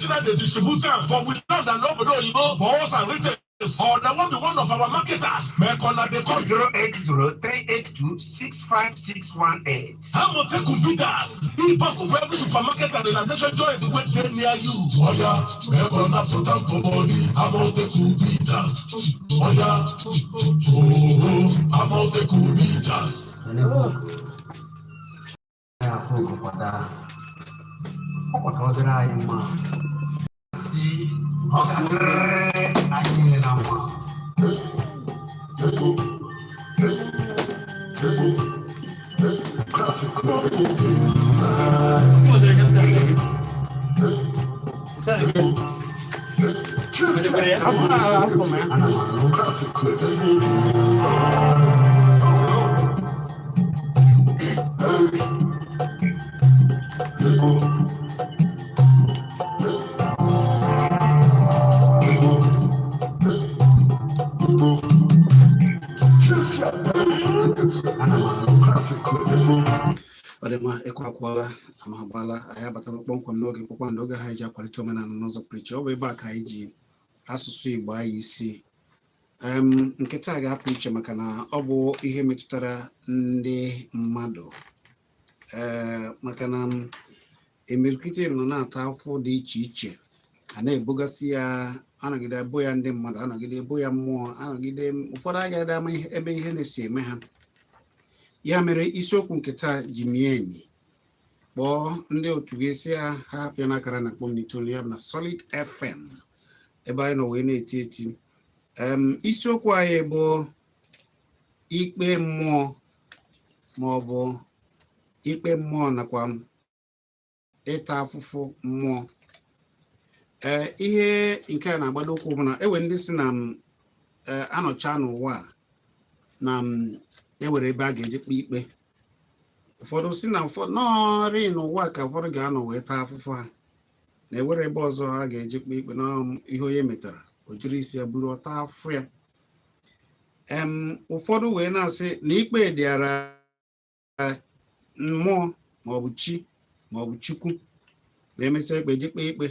Nigeria dey distribute am for we land and obodo oyibo for us and retail or na one be one of our marketers, make una dey call 08038265618. Amotekun Bitters e pack for every supermarket and relaxation joint wey dey near you. Oya, make una put am for body. Amotekun Bitters. Oya, oh, Amotekun Bitters. Afọ ogokwada ọ ka ọ dịrị anyị mma, si ọ ga-adịrịrị anyị niile na mma. Afọ m ya. Ana m anụ. Ana m anụ. Ọ dị mma, ịkwa akwụọla ama agbaala. Anyị abatala kpọmkwem n'oge kpakpando, oge ha ji akwalite omenala n'ụzọ pụrụ iche. Ọ bụ ebe a ka anyị ji asụsụ Igbo anyị isi nke taa ga-apụ iche maka na ọ bụ ihe metụtara ndị mmadụ, ee, maka na imirikiti nọ na-ata afụfụ dị iche iche a na-ebogasị ya, anọgide ebo ya ndị mmadụ, anọgide ebo ya mmụọ, anọgide ụfọdụ agaghị ama ebe ihe na-esi eme ha. Ya mere isiokwu nke taa ji mie emi. Kpọọ ndị otu gị si ha ha hapịa n'akara na kpọm n'itoolu, ya bụ na Solid FM, ebe anyị nọ wee na-eti eti. Isiokwu anyị bụ ikpe mmụọ ma ọ bụ ikpe mmụọ nakwa ịta afụfụ mmụọ. Ee, ihe nke a na-agbado ụkwụ bụ na enwe ndị si na ee, anọcha n'ụwa a na ewere ebe a ga-eje kpe ikpe. Ụfọdụ si na ụfọdụ nọọrị n'ụwa ka ụfọdụ ga-anọ wee taa afụfụ ha, na ewere ebe ọzọ ha ga-eje kpe ikpe na ihe onye metara, o jiri isi ya buru ọta afụfụ ya. Ụfọdụ wee na-asị na ikpe dịara mmụọ maọbụ chi maọbụ Chukwu, ma emesịa ikpe je kpee ikpe.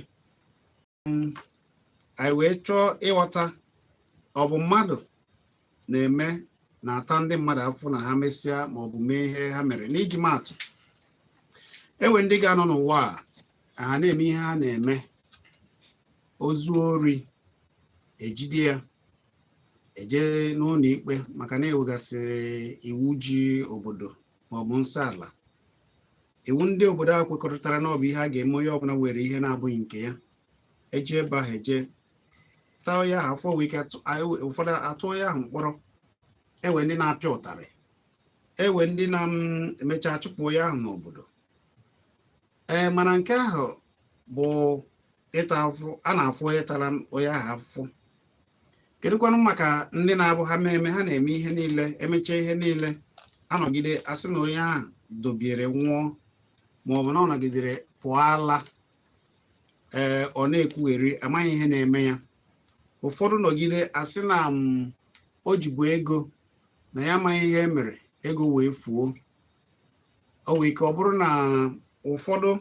Anyị wee chọọ ịghọta, ọ bụ mmadụ na-eme na-ata ndị mmadụ afụfụ na ha mesịa maọbụ mee ihe ha mere? N'iji maatụ, enwe ndị ga-anọ n'ụwa a, ha na-eme ihe ha na-eme, ozu ori ejide ya, eje n'ụlọ ikpe maka na ewegasịrị iwu ji obodo maọbụ nsọ ala, iwu ndị obodo ahụ kwekọrịtara na ọ bụ ihe a ga-eme onye ọbụla were ihe na-abụghị nke ya. Eje ebe ahụ, eje taa onye ahụ afọ, wee ike ụfọdụ atụọ onye ahụ mkpọrọ. Ewe ndị na-apịa ụtarị, ewe ndị na-emecha chụpụ onye ahụ n'obodo. Ee, mana nke ahụ bụ ịta afụfụ a na-afụ onye tara onye ahụ afụfụ. Kedụkwanụ maka ndị na-abụ ha mee eme, ha na-eme ihe niile, emechaa ihe niile, anọgide asị na onye ahụ dobiere nwụọ ma ọ bụ na ọ nọgidere pụọ ala, ee, ọ na-ekwugheri, amaghị ihe na-eme ya. Ụfọdụ nọgide asị na o jibu ego, na ya amaghị ihe e mere ego wee fuo. O nwee ike ọ bụrụ na ụfọdụ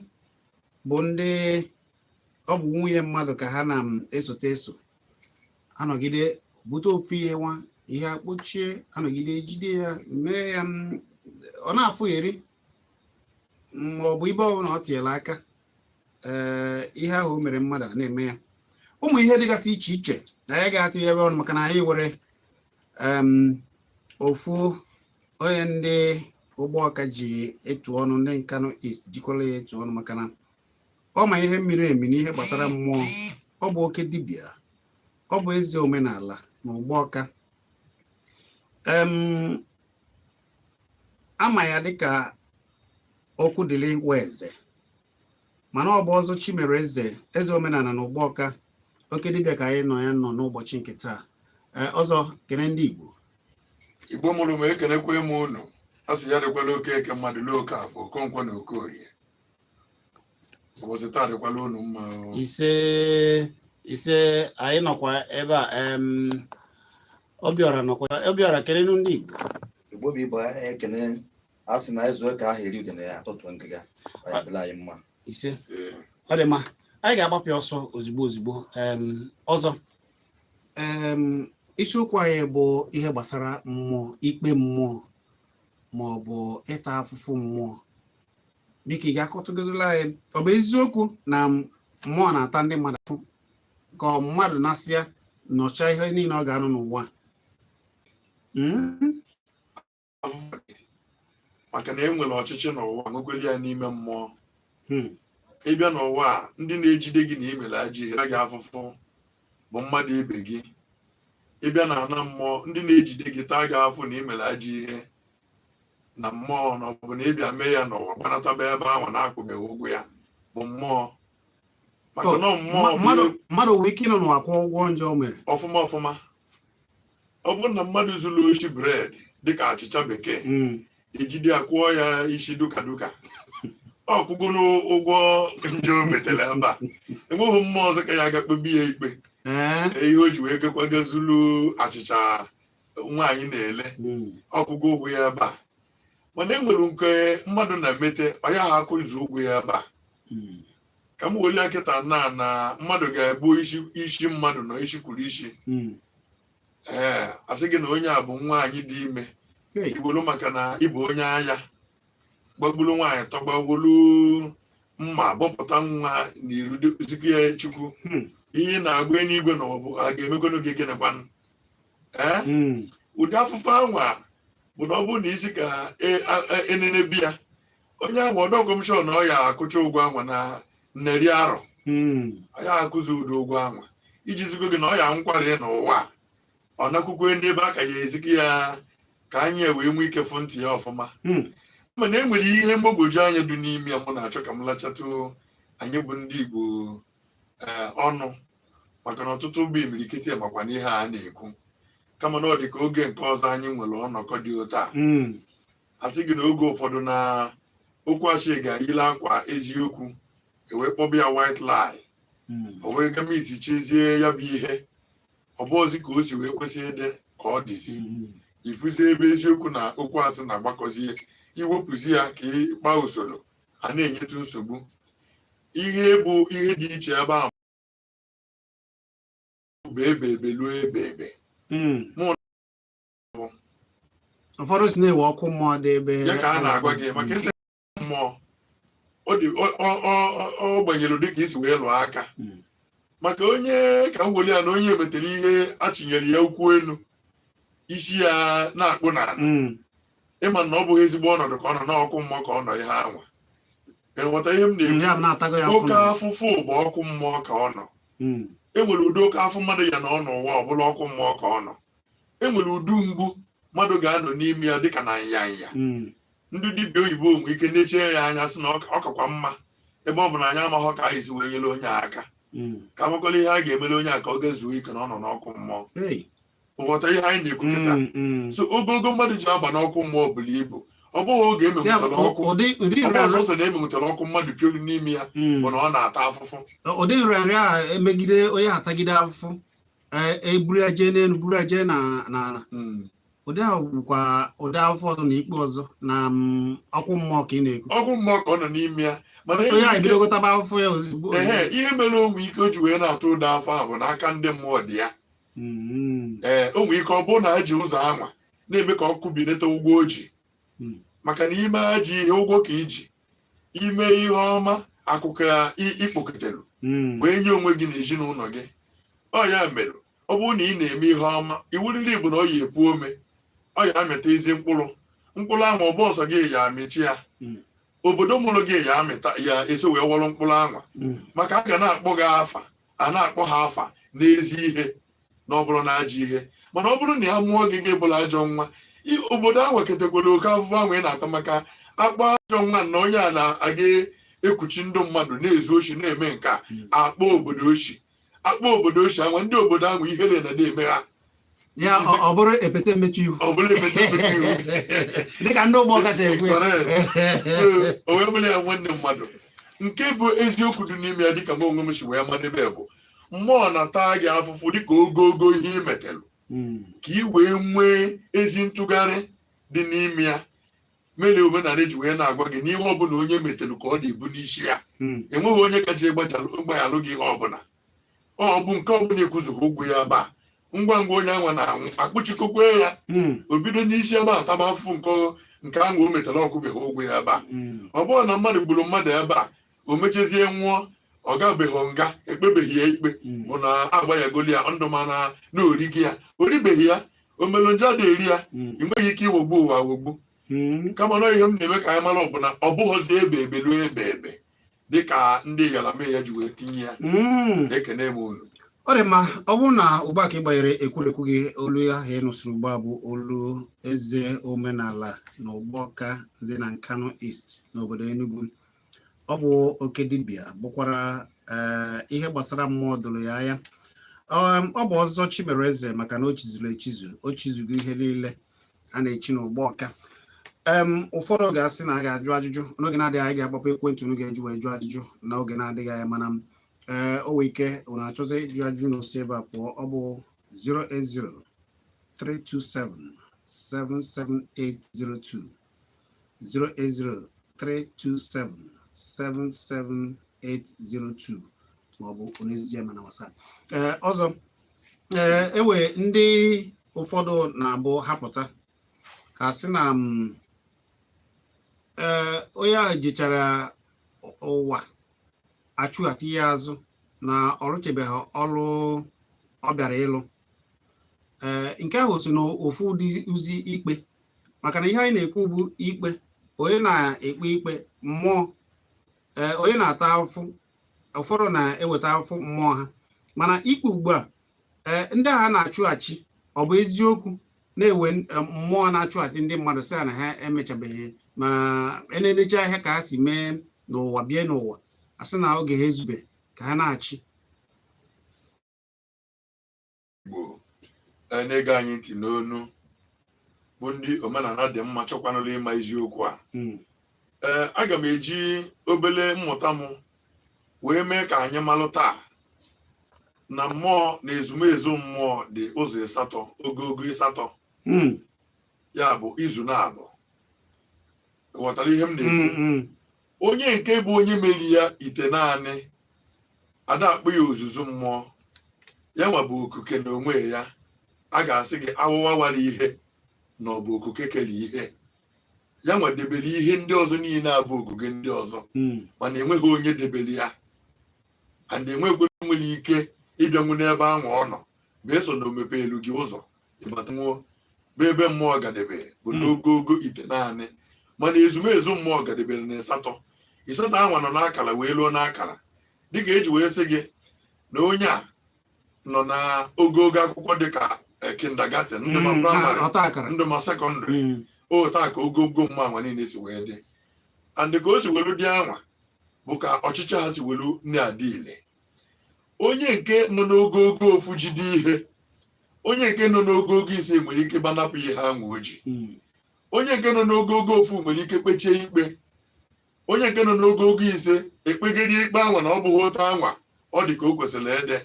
bụ ndị ọ bụ nwunye mmadụ ka ha na-esote eso, anọgide bute ofu ihe nwa ihe akpọchie, anọgide ejide ya, mee ya ọ na-afụgheri ma ọ bụ ibe ọbụla ọ tinyere aka, ee, ihe ahụ o mere mmadụ a na-eme ya. Ụmụ ihe dịgasị iche iche na anyị ga-atụ ya ebe ọnụ maka na anyị were ofu onye ndị Ụgbọọka ji etu ọnụ, ndị Nkanụ East jikwara ya etu ọnụ maka na ọ ma ihe miri emi n'ihe gbasara mmụọ. Ọ bụ oke dibịa, ọ bụ eze omenala na Ụgbọọka. Ama ya dịka Okwudili Nweze, mana ọ bụ Ọzọ Chimereze, eze omenala na Ụgbọọka, oke dibịa ka anyị nọ ya nọ n'ụbọchị nke taa. Ee, ọzọ, kene ndị Igbo. Igbo mụrụ m, ekenekwe m unu. A sị ya dịkwala Okeke mmadụ lee Oke Afọ, Okonkwo na Okorie. Ụbọchị taa dịkwala unu mma o. Ise, ise. Anyị nọkwa ebe a. Obiọra nọkwa. Obiọra, kelenu ndị Igbo. Igbo bụ Igbo, ekene. A sị na ezu ka ahụ eri udene ya atụtụ ngịga. Ọ ya dịla anyị mma. Ise. Ise. Ọ dị mma. Anyị ga-agbapụ ọsọ ozugbo ozugbo. Ọzọ, isiokwu anyị bụ ihe gbasara mmụọ, ikpe mmụọ ma ọ bụ ịta afụfụ mmụọ. Biko, ị ga-akọtụgodola anyị, ọ bụ eziokwu na mmụọ na-ata ndị mmadụ afụ, ka ọ mmadụ nasịa nọchaa ihe niile ọ ga-anọ n'ụwa? Afụfụ dị, maka na e nwere ọchịchị n'ụwa, nwekwere ya n'ime mmụọ. Ịbịa n'ụwa a, ndị na-ejide gị na imere ajọ ihe gị afụfụ bụ mmadụ ibe gị. Ịbịa na ana mmụọ, ndị na-ejide gị taa gị afụ na imere ajọ ihe na mmụọ, na ọ bụ na ịbịa mee ya n'ụwa gbanataba ebe ahụ na-akwụbeghị ụgwọ ya bụ mmụọ, maka na mmụọ bụ Mmadụ nwere ike ịnọ n'ụwa kwụọ ụgwọ njọ o mere? Ọfụma ọfụma. Ọ bụrụ na mmadụ zuru oshi bread dịka achịcha bekee, ejide ya kwụọ ya isi duka duka, ọ kwụgo n'ụgwọ njọ o metere ebe a. Enweghị mmụọ ọzọ ka ya aga kpebi ya ikpe. Ihe o ji wee gekwaga zulu achịcha nwaanyị na-ele, ọkwụgo ụgwọ ya ebe a. Mana e nwere nke mmadụ na-emete, ọ ya ha akwụzu ụgwọ ya ebe a. Ka m welie kịta na mmadụ ga-ebu isi, isi mmadụ nọ isi kwuru isi. Ee, asị gị na onye a bụ nwaanyị dị ime. Hey. Iwelu maka na ịbụ onye agha gbagburu nwaanyị, tọgba, wolu mma bọpụta nwa n'iru zikwu ya Chukwu. Ihe ị na-agwa eluigwe na ọ bụ a ga-emekwanụ gị gịnịkwanụ? Ee, ụdị afụfụ anwa bụ na ọ bụrụ na isi ka enene biya onye ahụ, ọdọgọmshọn na ọ ya akụcha ụgwọ anwa na nneri arọ. Ọ ya akụzi ụdị ụgwọ anwa iji zigo gị na ọ ya nkwari n'ụwa a. Ọ nakwukwe ndị ebe aka ya ezikọ ya ka anyị wee nwee ike fụ ntị ya ọfụma. Mana e nwere ihe mgbagwoju anya dị n'ime ya mụ na-achọ ka m lachatụ anyị bụ ndị Igbo ọnụ, maka na ọtụtụ bụ imirikiti makwa n'ihe a na-ekwu, kama na ọ dị ka oge nke ọzọ anyị nwere ọnọkọ dị otu a, asị gị na oge ụfọdụ na okwu achị ga-ayile akwa eziokwu, ewee kpọba ya white lie. O wee gama isi chezie ya bụ ihe ọ bụ ozi ka o si wee kwesị ịdị ka ọ dịzi. Ifuzi ebe eziokwu na okwu asị na-agbakọzie, iwepụzi ya ka ịkpa usoro a na-enyetụ nsogbu. Ihe bụ ihe dị iche ebe ahụ bụ ebe ebe luo ebe ebe. Ụfọdụ si na-ewe ọkụ mmụọ dị ebe ya ka a na-agwa gị maka isi mmụọ ọ dị ọ gbanyere dịka isi wee lụọ aka. Maka onye ka m weli ya na onye metere ihe achinyere ya ukwu elu, isi ya na-akpụ n'ala, ịma na ọ bụghị ezigbo ọnọdụ ka ọ nọ n'ọkụ mmụọ ka ọ nọ ihe anwa. Ịghọta ihe m na-ekwu? Ya bụ na-atago ya oke afụ. Afụfụ bụ ọkụ mmụọ ka ọ nọ. E nwere ụdị oke afụ mmadụ ya na ọ n'ụwa ọbụla ọkụ mmụọ ka ọ nọ. E nwere ụdị mgbu mmadụ ga-anọ n'ime ya dịka na nyanya. Ndị dibịa oyibo nwere ike nechie ya anya sị na ọ kakwa mma, ebe ọ bụ na anyị amaghọ ka anyị si wee nyere onye a aka, ka amakwala ihe a ga-emere onye a ka ọ ga-ezuo ike na ọ nọ n'ọkụ mmụọ. Ghọta ihe anyị na-ekwu kịta? So ogogo mmadụ ji aba n'ọkụ mmụọ buru ibu. Ọ bụghị oge Ya bụ emenwutara ọkụ, ụdị ụdị ọ bụghị nrịanrịa sọsọ na emenwutara ọkụ mmadụ pioru n'ime ya bụ na ọ na-ata afụfụ. Ụdị nrịanrịa a emegide onye atagide afụfụ, eburu ya jee n'elu, buru ya jee n'ala. Ụdị ahụ bụkwa ụdị afụfụ ọzọ na ikpe ọzọ na ọkụ mmụọ ka ị na-ekwu. Ọkụ mmụọ ka ọ nọ n'ime ya, mana onye ahụ ebidogo taba afụfụ ya ozugbo. Ehe, ihe mere o nwee ike o ji wee na-ata ụda afọ ahụ bụ n'aka ndị mmụọ dị ya. Ee, o nwee ike ọ bụrụ na ha ji ụzọ anwa na-eme ka ọkụ binete ụgwọ o ji. Maka na ime ajọ ihe, ụgwọ ka iji. Ime ihe ọma, akụkọ ya ikpokọtere wee nye onwe gị na ezinụlọ gị. Ọ ya mere ọ bụrụ na ị na-eme ihe ọma, iwuriri bụ na ọ ya epu ome, ọ ya amịta ezi mkpụrụ. Mkpụrụ ahụ, ọbụ ọsọ gị ya amịchi ya. Obodo mụrụ gị ya amịta ya, eso wee wọrọ mkpụrụ anwa. Maka a ga na-akpọ gị afa, a na-akpọ ha afa n'ezi ihe na ọ bụrụ na ajọ ihe. Mana ọ bụrụ na ya mụọ gị, gị bụrụ ajọ nwa, obodo ahụ ketekwara oke afụfụ ahụ ị na-ata, maka akpọ ajọ nwa na onye a na-aga ekuchi ndụ mmadụ, na-ezu oshi, na-eme nke a. Akpọ obodo oshi, akpọ obodo oshi anwa, ndị obodo ahụ ihere na na-eme ha. Ya ọ bụrụ epete mmechu ihu. Ọ bụrụ epete mmechu ihu. Dịka ndị ụgbọ kacha ekwu ya. Correct. So, o wee bụrụ ya, nwanne mmadụ, nke bụ eziokwu dị n'ime ya, dịka m onwe m si wee madebe, bụ mmụọ na-ata gị afụfụ dịka ogogo ihe ị metelụ, ka ị wee nwee ezi ntụgharị dị n'ime ya. Mere omenala ji wee na-agwa gị n'ihe ọbụla onye metere ka ọ na-ebu n'isi ya. Enweghị onye kacha ịgbaghalụ gị ihe ọbụla. Ọ bụ nke ọbụla ekwuzughị ụgwọ ya ebe a, ngwa ngwa onye anwa na-anwụ, akpụchikokwe ya. O bido n'isi ebe a taba afụfụ nke ahụ o metara ọkwụbeghị ụgwọ ya ebe a. Ọ bụrụ na mmadụ gburu mmadụ ebe a, o mechezie nwụọ, ọ gabeghị nga, ekpebeghị ya ikpe, bụ na agbaghagoli ya ndụ, mana na origi ya oribeghị ya, omelu njọ dị eri ya. Ị nweghị ike iwogbu ụwa wogbu. Kama na ihe m na-eme ka anyị mara ọ bụ na ọ bụghọzi ebe ebe ruo ebe ebe dịka ndị yalame ya ji wee tinye ya. Ekene m unu. Ọ dị mma. Ọ bụrụ na ugbu a ka ị gbanyere ekwurekwu gị, olu ahụ ị nụsịrị ugbu a bụ olu eze omenala na Ugbọka dị na Nkanu East n'obodo Enugu. Ọ bụ oke dibịa, bụkwara ee ihe gbasara mmụọ doro ya anya. Ọ bụ ọzọ Chimereze, maka na o chizuru echizu, o chizugo ihe niile a na-echi n'Ugbọka. Ụfọdụ ga-asị na a ga-ajụ ajụjụ n'oge na-adịghị anya. Ga-agbapụ ekwentị unu ga-eji wee jụọ ajụjụ n'oge na-adịghị anya, mana ee, o nwee ike unu achọzi ịjụ ajụjụ na osi ebe a pụọ. Ọ bụ 080 327 77802, 080 327 77802, maọbụ unu ezije ma na WhatsApp. Ee, ọzọ, ee, ewe ndị ụfọdụ na-abụ hapụta ha sị na ee, onye ahụ jechara ụwa achụghata ya azụ na ọ rụchebeghị ọrụ ọ bịara ịlụ. Ee, nke ahụ so n'ofu ụdị ụzi ikpe, maka na ihe anyị na-ekwu bụ ikpe. Onye na-ekpe ikpe mmụọ, ee, onye na-ata afụfụ, ụfọdụ na-eweta afụfụ mmụọ ha, mana ikpe ugbu a, ee, ndị agha na-achụghachi, ọ bụ eziokwu na-ewe mmụọ na-achụghachi ndị mmadụ sị na ha emechabeghị ma enenecha ihe ka ha si mee n'ụwa, bie n'ụwa, a sị na oge ha ezube ka ha na-achị? Igbo na-ege anyị ntị n'onu bụ ndị omenala dị mma chọkwanụrụ ịma eziokwu a. Ee, aga m eji obele mmụta m wee mee ka anyị malụ taa na mmụọ na ezumezu mmụọ dị ụzọ ịsatọ, ogogo ịsatọ. Ya bụ izu na-abụ. Ghọtara ihe m na-ekwu? Onye nke bụ onye meri ya ite naanị ada akpụ ya ozuzu mmụọ ya nwa bụ okuke na onwe ya. A ga-asị gị awụwa wara ihe na ọ bụ okuke kere ihe ya nwa debere ihe ndị ọzọ niile abụ okuke ndị ọzọ, mana enweghị onye debere ya, and enweghị nwere ike ịbịanwu n'ebe ahụ ọ nọ bụ eso na omepe elu gị ụzọ ịbata nwuo bụ ebe mmụọ gadebe bụ n'ogogo ite naanị. Mana ezumezu mmụọ gadebere na ịsatọ. Ịsatọ anwa nọ n'akara wee luo n'akara, dịka eji wee sị gị na onye a nọ na ogogo akwụkwọ dịka kindergarten, ndụ ma primary, ọta akara, ndụ ma secondary. Otu a ka ogogo mmụọ anwa niile si wee dị, and ka o si welu dị anwa bụ ka ọchịchị ha si welu na-adị ile. Onye nke nọ n'ogogo ofu jide ihe, onye nke nọ n'ogogo ise nwere ike gbanapụ ihe ahụ o ji. Onye nke nọ n'ogogo ofu nwere ike kpechie ikpe, onye nke nọ n'ogogo ise ekpegide ikpe anwa na ọ bụghị otu anwa ọ dị ka o kwesịrị ịdị.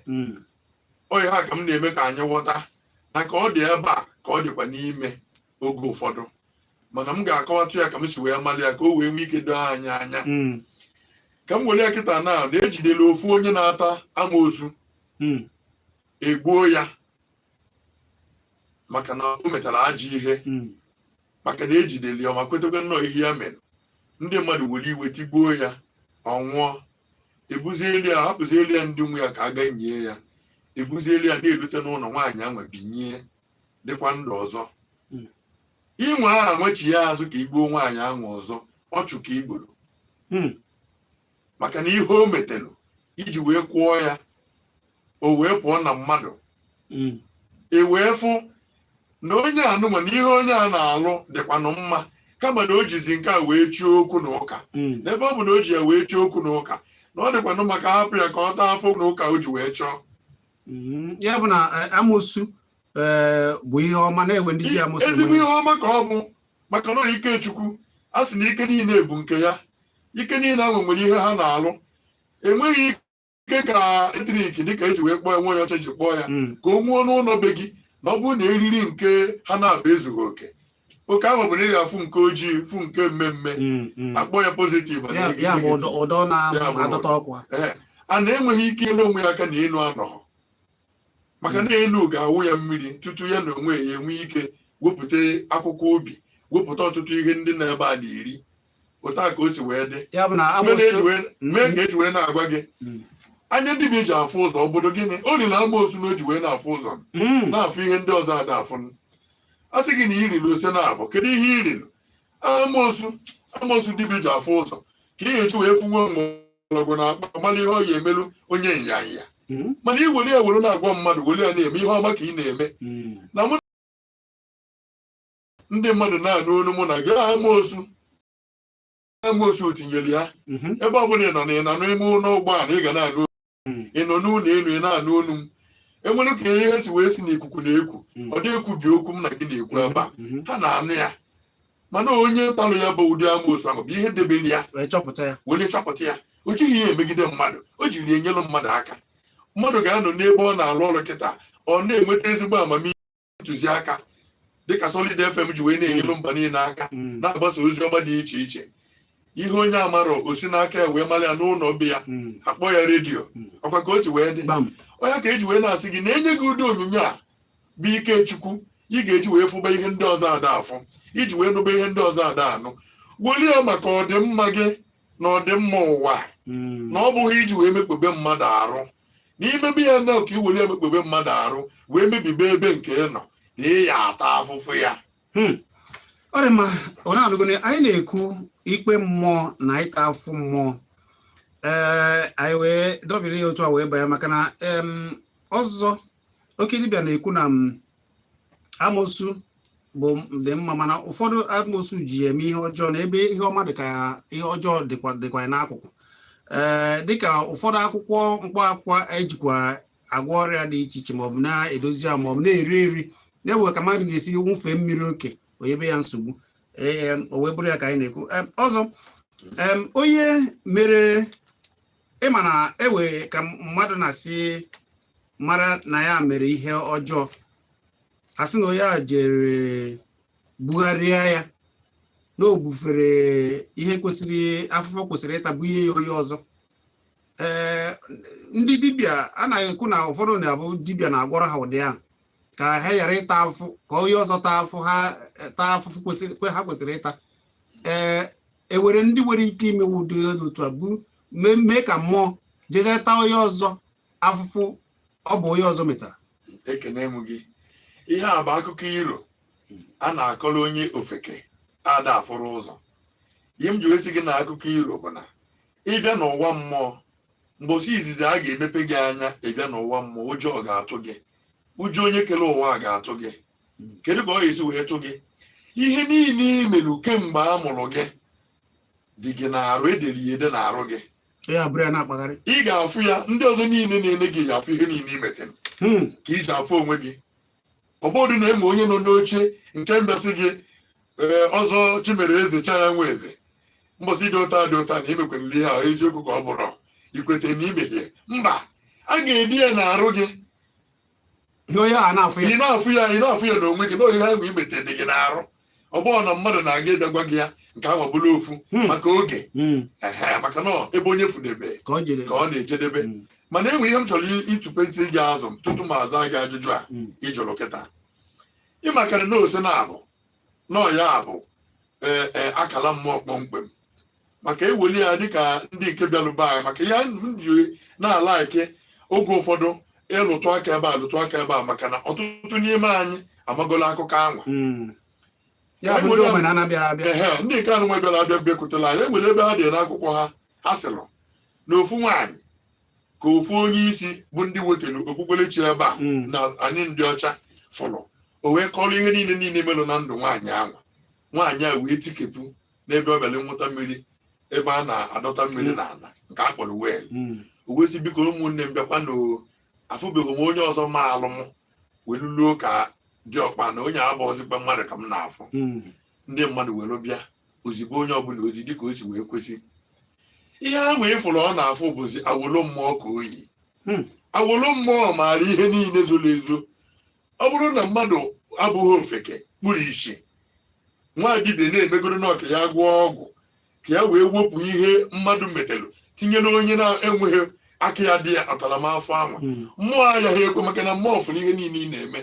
Onye ha ka m na-eme ka anyị ghọta na ka ọ dị ebe a ka ọ dịkwa n'ime oge ụfọdụ, mana m ga-akọwatụ ya ka m si wee mali ya ka o wee nwee ike doo anyị anya. Ka m were ya kịta na na-ejidela ofu onye na-ata amoosu, egbuo ya maka na o metara ajọ ihe, maka na ejidere ya ma kwetekwe nnọọ ihe ya mere. Ndị mmadụ were iwe tigbuo ya, ọ nwụọ. Ebuzieli ya, hapụzieli ya ndị nwe ya ka a ga nyie ya. Ebuzieli ya na-erute n'ụlọ nwaanyị anwa binye dịkwa ndụ ọzọ. Inwe aha nwechi ya azụ ka igbuo nwaanyị ahụ ọzọ, ọchụ ka igburu, maka na ihe o metere iji wee kwụọ ya, o wee pụọ na mmadụ. E wee fụ na onye anụnwa na ihe onye a na-alụ dịkwanụ mma, kama na o jizi nke a wee chie okwu na ụka. N'ebe ọ bụ na o ji ya wee chie okwu na ụka, na ọ dịkwanụ maka hapụ ya ka ọ taa afọ na ụka o ji wee chọọ. Ya bụ na amosu bụ ihe ọma na-ewe ndị ji amosu. Ezigbo ihe ọma ka ọ bụ, maka na ike Chukwu a sị na ike niile bụ nke ya. Ike niile ahụ nwere ihe ha na-alụ. Enweghị ike ka electric dịka eji wee kpọọ ya, nwa onye ọcha ji kpọọ ya, ka o nwuo n'ụlọ be gị, na ọ bụrụ na eriri nke ha na-abụ ezughị oke. Oke ahụ bụ na ị ga-afụ nke ojii, fụ nke mmemme, akpọ ya positive na Ya bụ negative. ụdọ Ya bụ na-adọta ọkwa. Ee, a na-enweghị ike ịlụ onwe ya aka na enu anọghọ, maka na enu ga-awụ ya mmiri tutu ya na onwe ya enwee ike wepụta akwụkwọ ubi, wepụta ọtụtụ ihe ndị nọ ebe a na-eri. Otu a ka o si wee dị. Ya bụ na mee na eji amoosu mee ka eji wee na-agwa gị, anya dibịa ji afụ ụzọ obodo gịnị o riri amoosu na o ji wee na-afụ ụzọ, na-afụ ihe ndị ọzọ ada afụ. A sị gị na i riri ose na abụ, kedu ihe i riri? Amoosu. Amoosu dibịa ji afụ ụzọ ka ị ga-eji wee fụnwe mgbọrọgwụ na akpa, mara ihe ọ ya emelu onye nyanya. Mana i were ya were na-agwa mmadụ, were ya na-eme ihe ọma ka ị na-eme. Na mụ ndị mmadụ na-anụ olu mụ na gị, amoosu, amoosu tinyere ya. Ebe ọ bụla ị nọ na ị nọ n'ime ụlọ ụgbọala, ị ga na-anụ. Ị nọ n'ụlọ elu, ị na-anụ olu m. Enwere ka ihe si wee si n'ikuku na-ekwu. Ọ dị ekwubi okwu m na gị na-ekwu ebe a. Ha na-anụ ya, mana onye talụ ya bụ ụdị amoosu ahụ bụ ihe debere ya. Wee chọpụta ya. Were chọpụta ya. O jighị ya emegide mmadụ, o jiri ya enyelu mmadụ aka. Mmadụ ga-anọ n'ebe ọ na-arụ ọrụ kịta, ọ na-enweta ezigbo amamihe, ntụziaka, dịka Solid FM ji wee na-enyelu mba niile aka, na-agbasa ozi ọma dị iche iche. Ihe onye amarọ, o si n'aka ya wee mara ya n'ụlọ be ya. Akpọ ya redio. Ọkwa ka o si wee dị. Gbam. Onye ka eji wee na-asị gị na enye gị ụdị onyinye a bụ ike Chukwu ị ga-eji wee fụba ihe ndị ọzọ ada afụ, iji wee nụba ihe ndị ọzọ ada anụ. Welie ya maka ọdịmma gị na ọdịmma ụwa, na ọ bụghị iji wee mekpebe mmadụ arụ. Na imebe ya na ka i were ya mekpebe mmadụ arụ wee mebibe ebe nke ị nọ, na ị ya ata afụfụ ya. Ọ dị mma. Ọ na-anụgone anyị na-ekwu ikpe mmụọ na ịta afụfụ mmụọ. Ee, anyị wee dọbiri ya otu a wee banye, maka na ọzọ oke dibịa na-ekwu na amosu bụ dị mma, mana ụfọdụ amosu ji ya eme ihe ọjọọ, na ebe ihe ọma dị ka ihe ọjọọ dịkwa ya n'akụkụ. Ee, dịka ụfọdụ akwụkwọ mkpọ akwụkwọ ejikwa agwọ ọrịa dị iche iche, maọbụ na-edozi ahụ, maọbụ na-eri eri, na-ewe ka mmadụ ga-esi wụfee mmiri oke onyebe ya nsogbu. Ee, o wee bụrụ ya ka anyị na-ekwu. Ọzọ, onye mere ịma na ewe ka mmadụ na-asị mara na ya mere ihe ọjọọ, a sị na onye a jere bugharịa ya, na o bufere ihe kwesịrị afụfụ kwesịrị ịta bụ ihe ya onye ọzọ. Ee, ndị dibịa anaghị ekwu na ụfọdụ na-abụ dibịa na-agwọrọ ha ụdị ahụ ka ha ghara ịta afụfụ, ka onye ọzọ taa afụfụ, ha taa afụfụ kwesịrị ha kwesịrị ịta. Ee, ewere ndị nwere ike imewu ụdị ihe dị otu a bụ mee ka mmụọ jeze taa onye ọzọ afụfụ ọ bụ onye ọzọ metara. Ekene m gị. Ihe a bụ akụkọ iro a na-akọrọ onye ofeke ada afụrụ ụzọ. Ihe m ji wee sị gị na akụkọ iro bụ na ịbịa n'ụwa mmụọ, mgbosi izizi a ga-emepe gị anya, ịbịa n'ụwa mmụọ, ụjọ ga-atụ gị, ụjọ onye kere ụwa ga-atụ gị. Kedu ka ọ ga-esi wee tụ gị? Ihe niile i merụ kemgbe a mụrụ gị dị gị na-arụ, edere ya ede na-arụ gị. Ya bụrụ ya na-akpagharị. Ị ga-afụ ya, ndị ọzọ niile na-ene gị ga-afụ ihe niile i metere ka iji afụ onwe gị. Ọ bụrụ na enwe onye nọ n'oche nke mbịasị gị, ee, ọzọ Chimere eze cha ya nwa eze, mbọsị dị ụta dị ụta na imekwanere ihe a, eziokwu ka ọ bụrụ ikwete na imehie, mba, a ga-edi ya na-arụ gị. Ihe onye a na-afụ ya. Ị na-afụ ya, ị na-afụ ya n'onwe gị na ihe ahụ imete dị gị n'arụ. Ọ bụrụ na mmadụ na-aga ịbịa gwa gị ya, nke ahụ bụrụ ofu maka oge. Ehe, maka na ebe onye fudebe ka ọ jere ka ọ na-ejedebe. Mana enwe ihe m chọrọ ịtụpe ntị gị azụ tutu m aza gị ajụjụ a. Ị jụrụ kịta, ịmakarị na ose na-abụ na ọya bụ ee akala mmụọ kpọmkwem, maka eweli ya dịka ndị nke bịalụba anyị, maka ihe m ji na-ala eke oge ụfọdụ ịlụtụ aka ebe a, lụtụ aka ebe a, maka na ọtụtụ n'ime anyị amagolo akụkọ anwa. Ya bụ ndị omenala bịara abịa. Ehe, ndị nke anụ nwe bịara abịa bịakwutela anyị, enwere ebe ha dị n'akwụkwọ ha, ha sịrị na ofu nwaanyị ka ofu onye isi bụ ndị wetara okpukperechi ebe a na anyị ndị ọcha fụrụ, o wee kọrọ ihe niile niile melụ na ndụ nwaanyị ahụ. Nwaanyị a wee tikepụ n'ebe ọ bịara nwụta mmiri, ebe a na-adọta mmiri n'ala nke a kpọrọ well. O wee sị, "Biko ụmụnne m, bịakwa na afụbeghị m onye ọzọ ma alụ m weluluo ka dị ọkpa na onye abụghịzikwa mmadụ ka m na-afụ." Ndị mmadụ were bịa ozigbo, onye ọbụla ozi dịka o si wee kwesị. Ihe ahụ ịfụrụ ọ na-afụ bụzi awolo mmụọ ka oyi. Awolo mmụọ maara ihe niile zoro ezo. Ọ bụrụ na mmadụ abụghị ofeke kpuru isi. Nwa dibịa na-emegoro n'ọka ya gwọọ ọgwụ ka ya wee wepụ ihe mmadụ metelụ tinyere onye na-enweghị aka ya dị ya ntaramahụhụ anwa. Mmụọ agaghị ekwe, maka na mmụọ fụrụ ihe niile ị na-eme.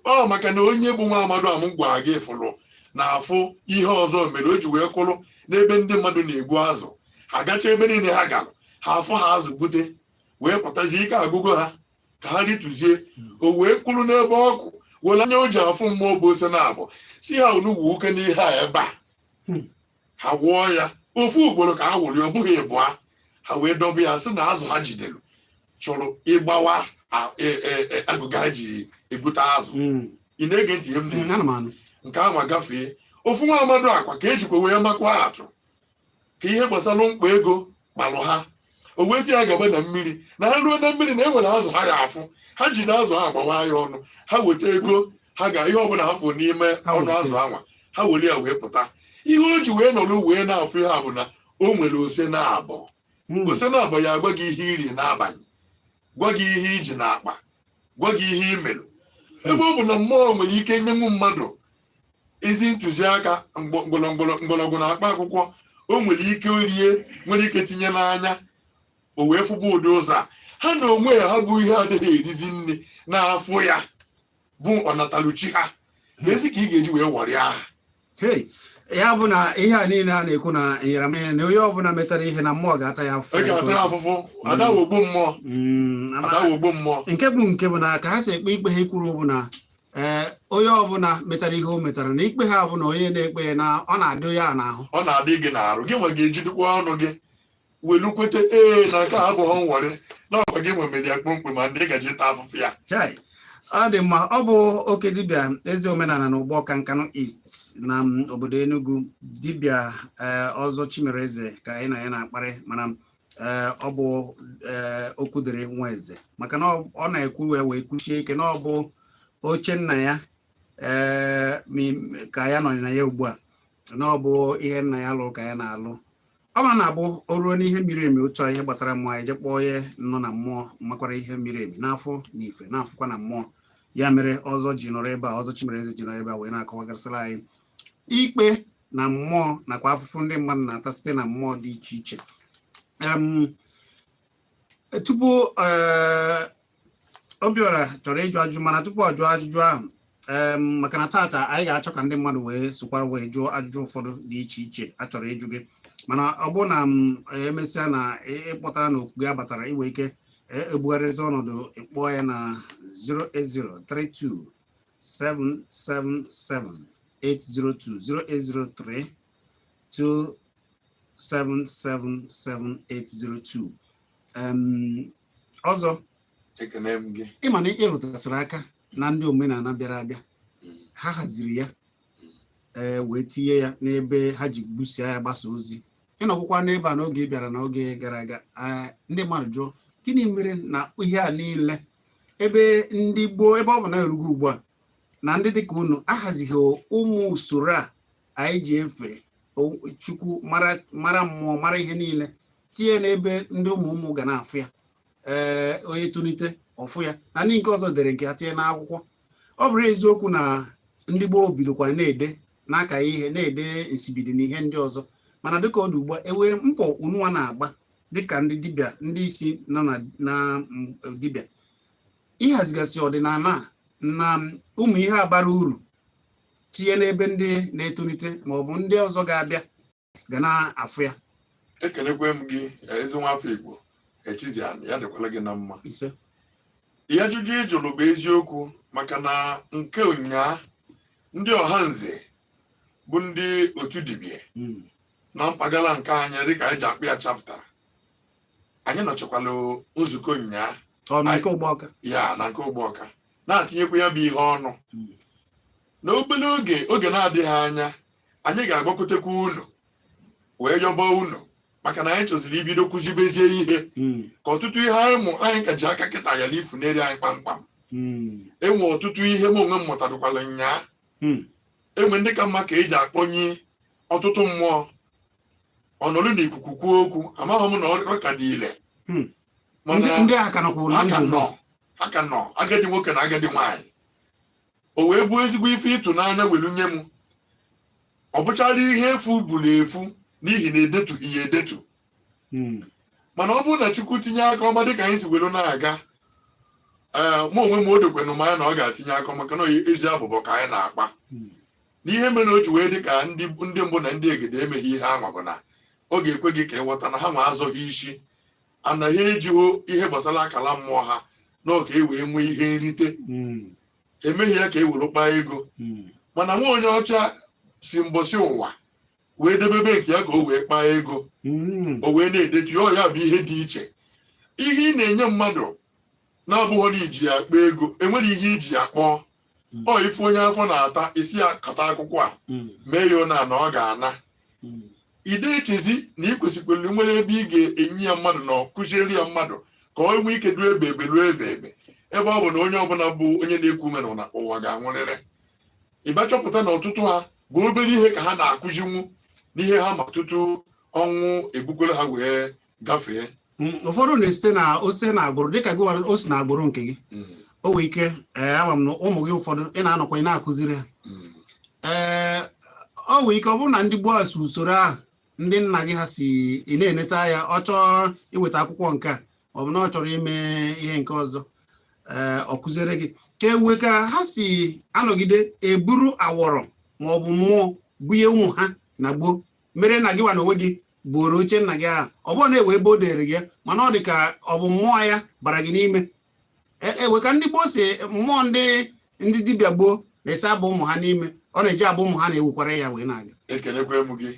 Ọ maka na onye bụ nwa amadụ amụ gwara gị fụrụ na-afụ ihe ọzọ mere o ji wee kwụrụ n'ebe ndị mmadụ na-egbu azụ. Ha gacha ebe niile ha gara, ha afụ ha azụ gbute wee pụtazie, ike agụgo ha ka ha rituzie. O wee kwụrụ n'ebe ọkụ were anya o ji afụ mmụọ bụ ose na abụ si ha, unu wuo oke n'ihe a ebe a. Ha wụọ ya ofu ugboro ka ha wụrụ ya, ọ bụghị ịbụa. Ha wee dọba ya, sị na azụ ha jidere chọrọ ịgbawa agụga ha ji ebute azụ. Ị na-ege ntị ihe m na-ekwu? Ana m anụ. Nke ahụ agafee. Ofu nwa amadụ akwa ka ejikwa wee makwa atụ ka ihe gbasara mkpa ego kpalụ ha, o wee sị ya gaba na mmiri, na ha ruo na mmiri na e nwere azụ ha ga-afụ, ha ji na azụ ha agbawa ya ọnụ, ha weta ego ha ga ihe ọbụla ha fụ n'ime Ha ọnụ weta. Azụ anwa ha were ya wee pụta. Ihe o ji wee nọrọ wee na-afụ ya bụ na o nwere ose na abụọ. Ose na abụọ ya agwa gị ihe iri n'abalị, gwa gị ihe iji n'akpa, gwa gị ihe imerụ. Ebe ọ bụ na mmụọ nwere ike nyenwu mmadụ ezi ntụziaka mgbọrọgwụ na akpa akwụkwọ, o nwere ike rie, nwere ike tinye n'anya, o wee fụba ụdị ụzọ a ha na onwe ha bụ ihe adịghị erizi nri na-afụ ya bụ ọnataluchi ha ka ezi ka ị ga-eji wee wọrịa ha. Hey, ya bụ na ihe a niile a na-ekwu na nyaramere na onye ọbụla metara ihe na mmụọ ga-ata ya afụfụ. Ị ga-ata ya afụfụ. Adawogbo mmụọ. Adawogbo mmụọ. Nke bụ na ka ha si ekpe ikpe ha kwuru bụ na ee, onye ọbụla metara ihe o metara na ikpe ha bụ na onye na-ekpe ya na ọ na-adị ya n'ahụ. Ọ na-adị gị n'arụ. Gị nwe ga-ejidekwa ọnụ gị welu kwete ee na nke a abụghị nwere na ọkwa gị nwe mere ya kpomkpem, ma ndị gaji ịta afụfụ ya. Chai, ọ dị mma. Ọ bụ oke dibịa eze omenala na Ugbawka Nkanu East na obodo Enugu, dibịa ọzọ Chimereze ka anyị na ya na-akparị. Mana ọ bụ okwu dịrị nwa eze, maka na ọ na-ekwu ya wee kwuchie ike na ọ bụ oche nna ya ka ya nọ na ya ugbu a, na ọ bụ ihe nna ya lụrụ ka ya na-alụ. Ọ bụrụ na abụ o ruo n'ihe miri emi otu a, ihe gbasara mmụọ, anyị je kpọọ onye nọ na mmụọ makwara ihe miri emi n'afọ na ife na-afụkwa na mmụọ. Ya mere ọzọ ji nọrọ ebe a, ọzọ Chimereze ji nọrọ ebe a wee na-akọwagasịrị anyị ikpe na mmụọ nakwa afụfụ ndị mmadụ na-ata site na mmụọ dị iche iche. Tupu Obiora chọrọ ịjụ ajụjụ, mana tupu ọ jụọ ajụjụ ahụ, maka na tata anyị ga-achọ ka ndị mmadụ wee sokwara wee jụọ ajụjụ ụfọdụ dị iche iche a chọrọ ịjụ gị, mana ọ bụrụ na m emesịa na ịkpọtara na okwu gị abatara, iwe ike ebugharịzi ọnọdụ, ịkpọọ ya na 08032 777 802, 0803 2777802. Ọzọ, Ekene m gị. Ịma na ịrụtasịrị aka na ndị omenala bịara abịa, ha haziri ya ee wee tinye ya n'ebe ha ji busia ya gbasa ozi. Ịnọkwụkwa n'ebe a n'oge ị bịara n'oge gara aga, ndị mmadụ jụọ gịnị mere na ihe a niile ebe ndị gboo, ebe ọ bụ na erugo ugbu a na ndị dịka unu ahazighị ụmụ usoro a anyị ji efe Chukwu, mara mmụọ, mara ihe niile, tinye n'ebe ndị ụmụ ụmụ ga na-afụ ya, ee, onye tolite ọfụ ya, na ndị nke ọzọ dere nke ha tinye n'akwụkwọ. Ọ bụrụ eziokwu na ndị gboo bidokwa na-ede n'aka ihe na-ede nsibidi na ihe ndị ọzọ, mana dịka ọ dị ugbu a, enwere mbọ ununwa na-agba dịka ndị dibịa, ndị isi nọ na dibịa ịhazigasị ọdịnala a na ụmụ ihe a bara uru tinye n'ebe ndị na-etolite ma ọ bụ ndị ọzọ ga-abịa ga na-afụ ya? Ekelekwe m gị, ezi nwafọ Igbo Echiziani, ya dịkwala gị na mma. Ise. Ihe ajụjụ ị jụrụ bụ eziokwu, maka na nke ụnyaa ndị ọha nze bụ ndị otu dibịa na mpaghara nke anyị, dịka anyị ji akpụ ya chapter, anyị nọchakwala nzukọ ụnyaa. Ọ na nke Ugbawka? Ya na nke Ugbawka na-atinyekwa ya bụ ihe ọnụ. Na obere oge, oge na-adịghị anya, anyị ga-agbakwutekwa unu wee yọba unu, maka na anyị chọziri ibido kụzibezie ihe ka ọtụtụ ihe anyị mụ anyị ka ji aka kịta yala ifuneri anyị kpamkpam. Enwe ọtụtụ ihe m onwe m mụtarakwala nyaa. Enwe ndị ka mma ka eji akpọnye ọtụtụ mmụọ ọnọdụ n'ikuku kwuo okwu, amaghị m na ọ ka dị ile. Mana ndị a ka nọkwuru na ha ka ndụ nọ, ha ka nọ, agadi nwoke na agadi nwaanyị. O wee bụ ezigbo ife ịtụnanya welu nye m. Ọ bụchara ihe efu buru efu n'ihi na edetughị ya edetu. Mana ọ bụrụ na Chukwu tinye aka ọma dịka anyị si were na-aga, ee, mụ onwe m, o dokwenụ m anya na ọ ga-atinye aka maka na ezi abụbọ ka anyị na-akpa. N'ihe mere o ji wee dị ka ndị mbụ na ndị egede emeghị ihe anwa bụ na ọ ga-ekwe gị ka ịghọta na ha nwa azọghị isi, anaghị ejighị ihe gbasara akala mmụọ ha na ọ ka e wee nwee ihe nrite. Emeghị ya ka e were kpaa ego. Mana nwa onye ọcha si mbọsị ụwa wee debebe nke ya ka o wee kpaa ego. O wee na-edetu ya. Ọ ya bụ ihe dị iche. Ihe ị na-enye mmadụ na-abụghị na iji ya kpaa ego, enwere ihe iji ya kpọọ. Ọ ife onye afọ na-ata isi ya kata akwụkwọ a, mee ya ona na ọ ga-ana. Ide echezi na ị kwesịkwara nwere ebe ị ga-enye ya mmadụ na kụziere ya mmadụ ka ọ nwee ike duo ebe ebe ruo ebe ebe, ebe ọ bụ na onye ọbụla bụ onye na-ekwu ume na ụwa ga-anwụrịrị. Ịbịa chọpụta na ọtụtụ ha bụ obere ihe ka ha na-akụzinwu n'ihe ha ma tutu ọnwụ ebukwere ha wee gafee. Ụfọdụ na-esite na osite na agbụrụ, dịka gị o si na agbụrụ nke gị. O nwee ike, ee, ama m na ụmụ gị ụfọdụ ị na-anọkwa ị na-akụziri ha. Ee, o nwee ike ọ bụrụ na ndị gboo a si usoro ahụ ndị nna gị ha si ị na-eneta ya, ọ chọọ iweta akwụkwọ nke a, ọ bụ na ọ chọrọ ime ihe nke ọzọ, ee, ọ kụziere gị ka ewe ka ha si anọgide eburu awọrọ ma ọ bụ mmụọ bunye ụmụ ha na gboo, mere na gị nwa na onwe gị buoro oche nna gị ahụ. Ọ bụrụ na ewe ebe o dere gị ya, mana ọ dị ka ọ bụ mmụọ ya bara gị n'ime. Ewe ka ndị gboo si mmụọ ndị dibịa gboo na-esi abụ ụmụ ha n'ime, ọ na-eji abụ ụmụ ha na-ewekwara ya wee na-aga. Ekelekwe m gị.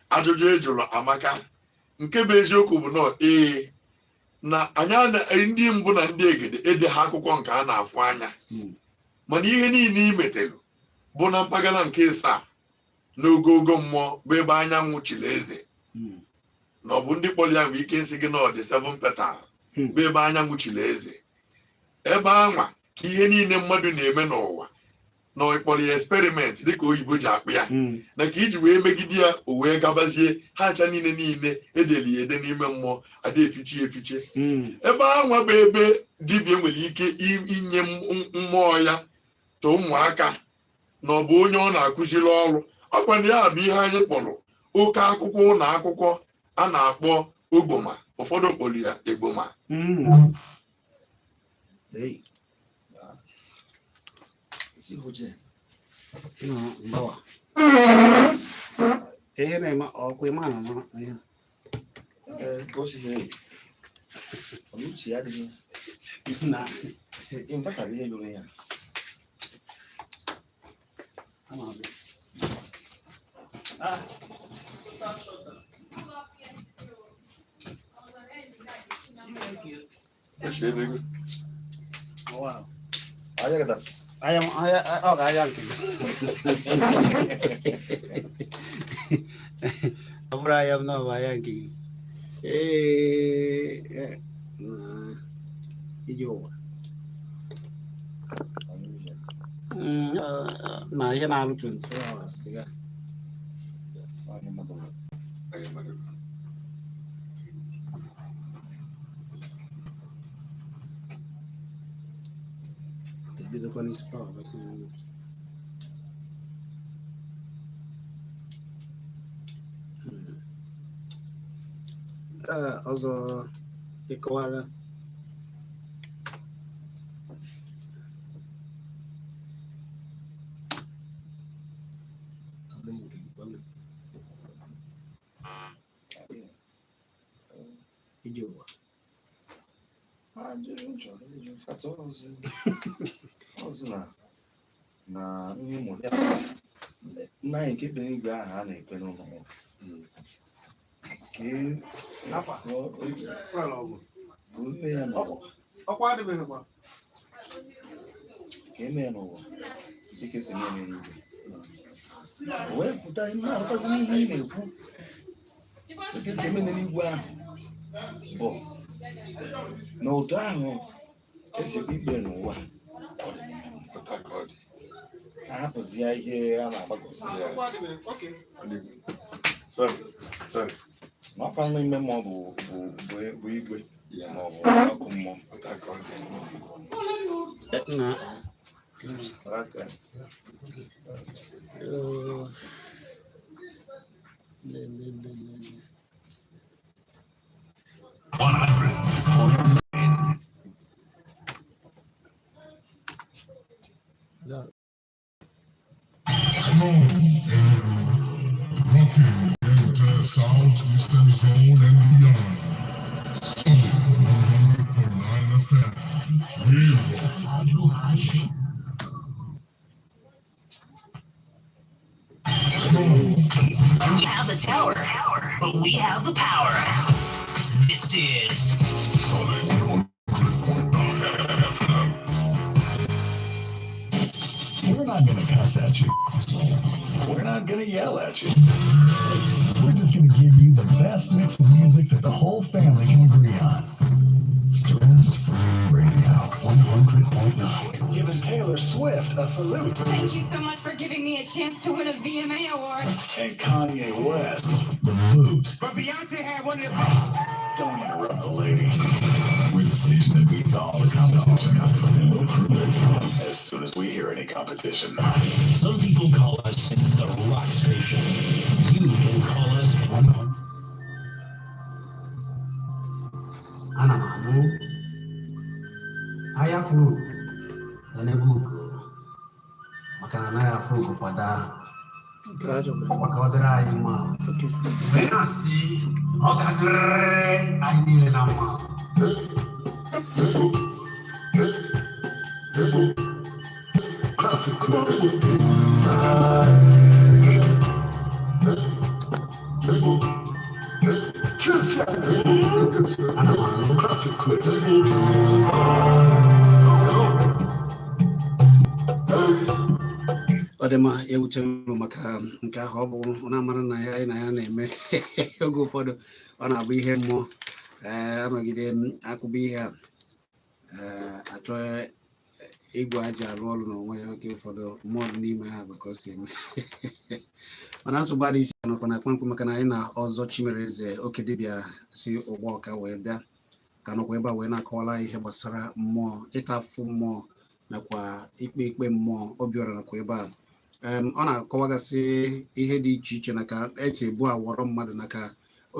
Ajụjụ ị jụrụ amaka. Nke bụ eziokwu bụ nọ ee na anyị ndị mbụ na ndị egede ede ha akwụkwọ nke a na-afụ anya. Mana ihe niile ị metere bụ na mpaghara nke ịsaa n'ogogo mmụọ bụ ebe anyanwụ chiri eze, na ọ bụ ndị kpọrọ ya nwee ike isi gị na ọ dị seven petal, bụ ebe anyanwụ chiri eze, ebe anwa ka ihe niile mmadụ na-eme n'ụwa na ọ kpọrọ ya experiment dịka oyibo ji akpụ ya, na ka iji wee megide ya o wee gabazie ha ncha niile edeli ya ede n'ime mmụọ ada efichi efiche. Ebe anwa bụ ebe dibịa nwere ike inye mmụọ ya to ụmụaka na ọ bụ onye ọ na-akụziri ọrụ. Ọkwa na ya bụ ihe anyị kpọrọ oke akwụkwọ ụlọ akwụkwọ a na-akpọ ogboma, ụfọdụ kpọrọ ya egboma. Hey. Oti. No, mbawa. Ihe na-eme ọkwa ịma na mara ihe. Ee, ka o si mee. Ọ bụ uche ya adịghị. Na Inverter bụ ihe lụrụ ya. Ama abịa. Ah. Echielego. Wow. Ahịa gata. Ahịa ahịa ọ ga-ahịa nke gị. Ọ bụrụ ahịa m na ọ bụ ahịa nke gị. Ee, na ije ụwa. Na ihe na-alụ 24 hours ya. Anyị mmadụ. Anyị mmadụ. Ebidokwa n'isi power back in. Ee, ọzọ ịkọwara. Ije ụwa. Ajụjụ m chọrọ ịjụ kata ọzọ na ihe mmụta nna anyị nke kpere igwe ahụ a na-ekpe n'ụlọ ụka. Ka Akwa. ka o mee ya n'ụwa. Ọkwa adịbeghịkwa. Ka eme ya n'ụwa dịka esi eme ya n'eluigwe. O wee pụta na-arụtazi n'ihe ị na-ekwu dịka esi eme n'eluigwe ahụ bụ na otu ahụ esi ekpe ikpe n'ụwa ọ dị n'ime mmụọ. Pụta ka ọ dị. Ahapụzi ya ihe a na-agbakọzi. Yes. Sorry, sorry. Ma ọkwa n'ime mmụọ bụ igwe ma ọ bụ ọkụ mmụọ. Pụta ka ọ dị. Na Aka. Nne, nne, nne, nne. Yeah. Hello, Enugu. Rocking the entire Southeastern Zone and beyond. Solid 100.9 FM. We rock. Hello. You have the tower, but we have the power. This is Solid 100.9 FM. We're not going to cuss at you. We're not going to yell at you. We're just going to give you the best mix of music that the whole family can agree on. Stress Free Radio 100.9. Giving Taylor Swift a salute Thank you so much for giving me a chance to win a VMA award. and Kanye West the boot. But Beyonce had one of the. Don't interrupt the lady. We're the station that beats all the competition. And we'll prove it as soon as we hear any competition. Some people call us the rock station. You can call us Ana m anụ ahịa furu na n'ebe ugo maka na anaghị afụ ugo kwada. Nke a chọrọ. Ọkwa ka ọ dịrị anyị mma. Okay. Wee na-asị ọ ga-adịrịrị anyị niile na mma. Ana m anụ. Ọ dị mma, ewutere m maka nke ahụ. Ọ bụ ọ na-amara na ya anyị na ya na-eme oge ụfọdụ ọ na-abụ ihe mmụọ. Ee, anọgide m akụba ihe a, ee, achọ igwe aja arụ ọrụ n'onwe ya. Oge ụfọdụ mmụọ dị n'ime ha bụ ka o si eme, mana nsogbu adịghị. Isi nọkwa na kpamkpam maka na anyị na ọzọ Chimereze oke dibịa si ụgbọ ọka wee bịa ka nọkwa ebe a wee na-akọwara anyị ihe gbasara mmụọ, ịta afụfụ mmụọ nakwa ikpe ikpe mmụọ. Obiọra nakwa ebe a. Ọ na-akọwagasị ihe dị iche iche na ka esi ebu awọrọ mmadụ na ka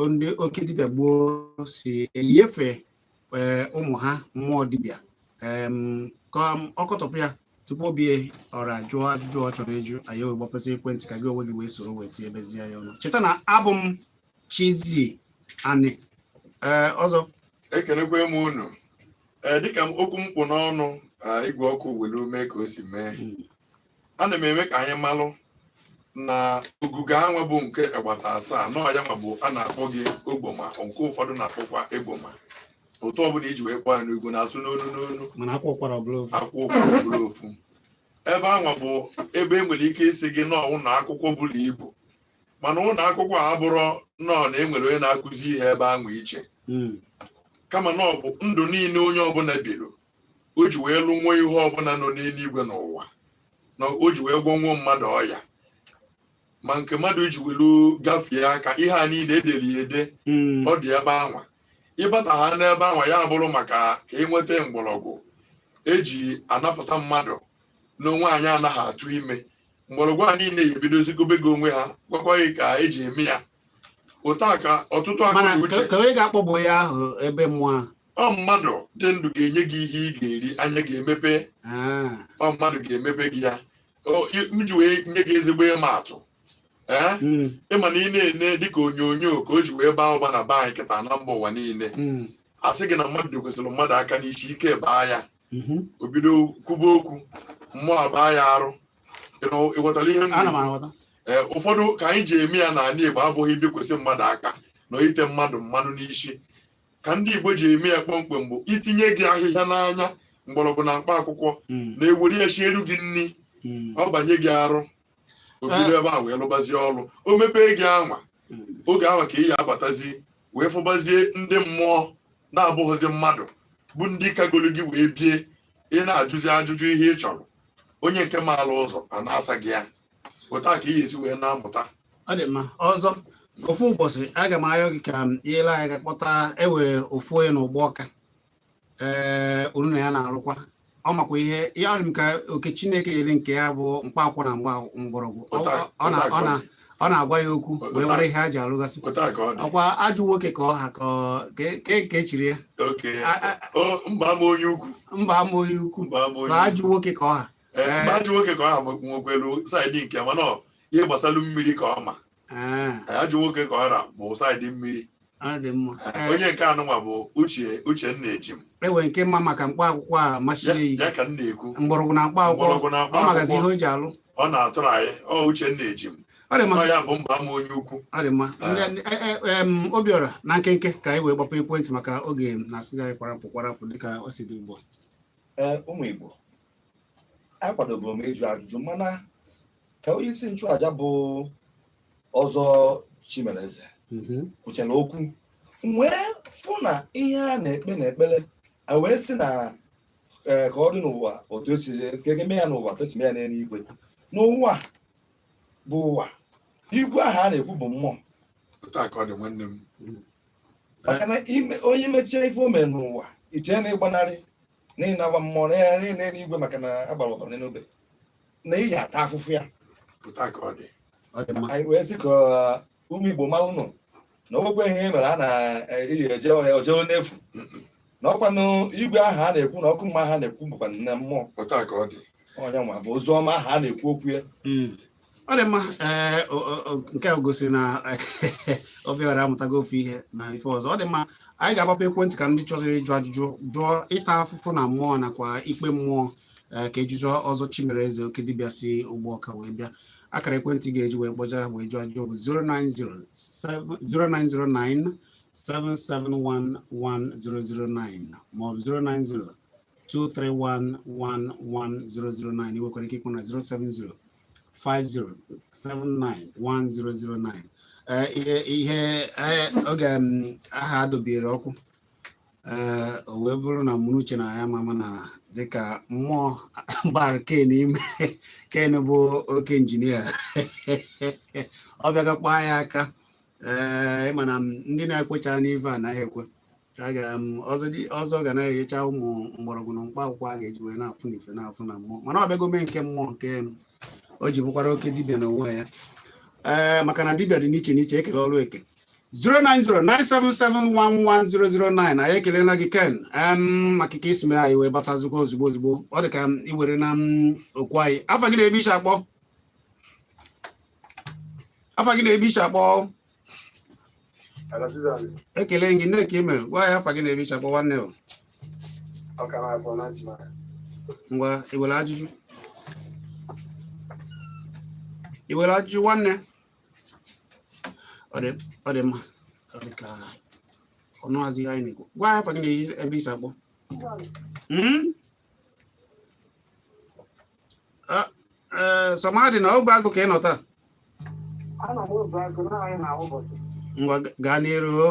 ndị oke dibịa gboo si enyefe, ee, ụmụ ha mmụọ dibịa. Ka ọ kọtọpụ ya tupu obi ọra jụọ ajụjụ ọ chọrọ ịjụ anyị, wee gbapụsị ekwentị ka gị onwe gị wee soro wee tinye bezie ya ọnụ. Cheta na abụ m Chizzy Ani. Ee, ọzọ. Ekenekwe m unu. Ee, dịka m okwu m kpụ n'ọnụ, igwe ọkụ were mee ka o si mee. Ana m eme ka anyị malụ na ogugo anwa bụ nke agbata asaa nọọ ya nwa bụ a na-akpọ gị ogboma, nke ụfọdụ na-akpọkwa egboma, otu ọbụla iji wee kpọọ ya n'ugwu na-asụ n'onu n'onu. Mana akwa ụkwara ọbụla ofu. Akwa ụkwara ọbụla ofu. Ebe anwa bụ ebe e nwere ike isi gị nọọ ụlọ akwụkwọ buru ibu, mana ụlọ akwụkwọ a abụrọ nọọ na e nwere onye na-akụzi ihe ebe anwa iche, kama na ọ bụ ndụ niile onye ọbụla biri o ji wee lụ nwa ihe ọbụla nọ n'eluigwe n'ụwa, na o ji wee gwọnwuo mmadụ ọya, ma nke mmadụ ji welu gafee aka, ihe a niile edere ya ede. Ọ dị ebe anwa. Ịbata ha n'ebe anwa, ya bụrụ maka ka ị nweta mgbọrọgwụ eji anapụta mmadụ n'onwe anyị anaghị atụ ime. Mgbọrọgwụ a niile ya ebidozigobe gị onwe ha, gwakwa gị ka eji eme ya. Otu a ka ọtụtụ akụ Mana na uche. Ka onye ga-akpọbụ ya ahụ ebe mmụọ ahụ? Ọ mmadụ dị ndụ ga-enye gị ihe ị ga-eri, anya ga-emepe. Ọ mmadụ ga-emepe gị ya. M ji wee nye gị ezigbo ịma atụ, ee. Ịma na ị na-ene dịka onyonyo ka o ji wee baa ụba na be anyị kịta na mba ụwa niile, asị gị na mmadụ kwesịrị mmadụ aka n'isi, ike baa ya, o bido kwuba okwu, mmụọ abaa ya arụ. Ị ghọtara ihe m Ana m na-ekwu? aghọta. Ee, ụfọdụ ka anyị ji eme ya n'ala Igbo abụghị ibikwesị mmadụ aka na ite mmadụ mmanụ n'isi. Ka ndị Igbo ji eme ya kpọmkwem bụ itinye gị ahịhịa n'anya, mgbọrọgwụ na mkpa akwụkwọ, na-ewere ya sielu gị nri. Ọ banye gị arụ, o bido ebe a wee lụbazie ọrụ. O mepee gị anwa, oge anwa ka ị ya abatazi wee fụbazie ndị mmụọ na-abụghịzi mmadụ, bụ ndị kagolu gị wee bie. Ị na-ajụzi ajụjụ ihe ị chọrọ, onye nke maara ụzọ a na-asa gị ya. Otu a ka ị ga-esi wee na-amụta. Ọ dị mma. Ọzọ, ofu ụbọchị aga m ayọ gị ka m nyere anyị ka kpọta ewe ofu onye n'ụgbọ ọka, ee, unu na ya na-arụkwa. Ọ makwa ihe ya. Ọ dị m ka oke Chineke nyere nke ya bụ mkpa akwụkwọ na mgba mgbọrọgwụ. Ọ na ọ na Ọ na-agwa ya okwu wee mara ihe ha ji alụgasị. Otu a ka ọ dị. Ọkwa ajụ nwoke ka ọ ha ka ọ- ka echiri ya. Oke o, mba ama onye ukwu. Mba ama onye ukwu. Mba ama onye Ka ukwu. ajụ nwoke ka ọ ha. Ee, mba ajụ nwoke ka ọ ha nwekwelu side nke mana ọ ihe gbasara mmiri ka ọ ma. Ee, Ajụ nwoke ka ọ ra bụ side mmiri. Ọ dị mma. Ee, Onye nke anụnwa bụ Uche, Uchenna Ejim. Enwe nke mma maka mkpa akwụkwọ a Ya machie ya ya. Ka m na-ekwu. Mgbọrọgwụ na mkpa akwụkwọ. Mgbọrọgwụ na mkpa Ọ magazi ihe akwụkwọ. o ji alụ. Ọ na-atụrụ anyị ọ Uchenna Ejim. Ọ dị mma. Ọ ya bụ mba ama onye ukwu. Ọ dị mma. Obiọra, na nkenke ka anyị wee gbapụ ekwentị maka oge na-asị anyị kwarapụ kwarapụ dịka o si dị ugbu a. Ee, ụmụ Igbo, akwadoburu m ịjụ ajụjụ, mana ka onye isi nchụaja bụ Ọzọ Chimereze kwuchara okwu, m wee fụ na ihe a na-ekpe n'ekpere a wee sị na ee, ka ọ dị n'ụwa otu esi ka eme ya n'ụwa otu esi mee ya n'eluigwe. N'ụwa bụ ụwa igwe ahụ a na-ekwu bụ mmụọ. Otu a ka ọ dị, nwanne m. Maka na onye mechie ife o mere n'ụwa, ichee na ịgbanarị na ịnawa mmụọ na ya na n'eluigwe, maka na agbara ọbara n'obe na ị ga-ata afụfụ ya. Otu a ka ọ dị. Ọ dị mma. Anyị wee sị ka ụmụ Igbo mara ụnụ na onwekwe ihe mere a na-eyi eje ọhịa ojere n'efu, na ọkwanụ igwe ahụ a na-ekwu na ọkụ mma ahụ a na-ekwu bụkwa na mmụọ. Otu a ka ọ dị. Onye nwa bụ ozi ọma ahụ a na-ekwu okwu ya. Ọ dị mma. Ee, nke a gosi na Obiọra amụtago ofu ihe na ife ọzọ. Ọ dị mma, anyị ga-agbapụ ekwentị ka ndị chọziri ịjụ ajụjụ jụọ ịta afụfụ na mmụọ nakwa ikpe mmụọ. Ee, ka ejụjụ Ọzọ Chimereze oke dibịa si ugbo ọka wee bịa. Akara ekwentị ga-eji wee kpọja wee jụọ ajụjụ bụ 090 0909 771 1009 maọbụ 090 231 11009. Ị nwekwara ike ịkpọ na 070 50791009. Ee, ihe ee, oge m, aha adọbiere ọkụ, ee, o wee bụrụ na mụrụ uche na ya mama na dịka mmụọ gbara Ken ime. Ken bụ oke injinia, ọ bịaga kpaa ya aka. Ee, ịma na ndị na-ekwecha n'ife a anaghị ekwe a ga ọzọ ọzọ ga na-enyecha ụmụ mgbọrọgwụ na mkpa akwụkwọ a ga-eji wee na-afụ n'ife na-afụ na mmụọ, mana ọ bịago mee nke mmụọ nke o ji bụkwara oke dibịa n'onwe ya. Ee, maka na dibịa dị n'iche n'iche, ekele ọrụ eke. 09097711009. Anyị ekelela gị, Ken, maka ka isi mee anyị wee batazikwa ozugbo ozugbo. Ọ dị ka ị were na okwu anyị. Afa gị na-ebe iche akpọ? Afa gị na-ebe iche akpọ? Ekele gị nne ka email gwa ya afa gị na-ebe iche akpọ, nwanne o. Ngwa, ị were ajụjụ? Ị were ajụjụ, nwanne? Ọ dị mma. Ọ dị ka ọnụ hazi ihe anyị na-ekwu. Gwa ya afa gị na ebe isi akpọ. Ah, ee, Sọmadị na ogbe agụ ka ị nọ taa. Ana m obu agụ naanị na ụbọchị. Ngwa, gaa n'iru o.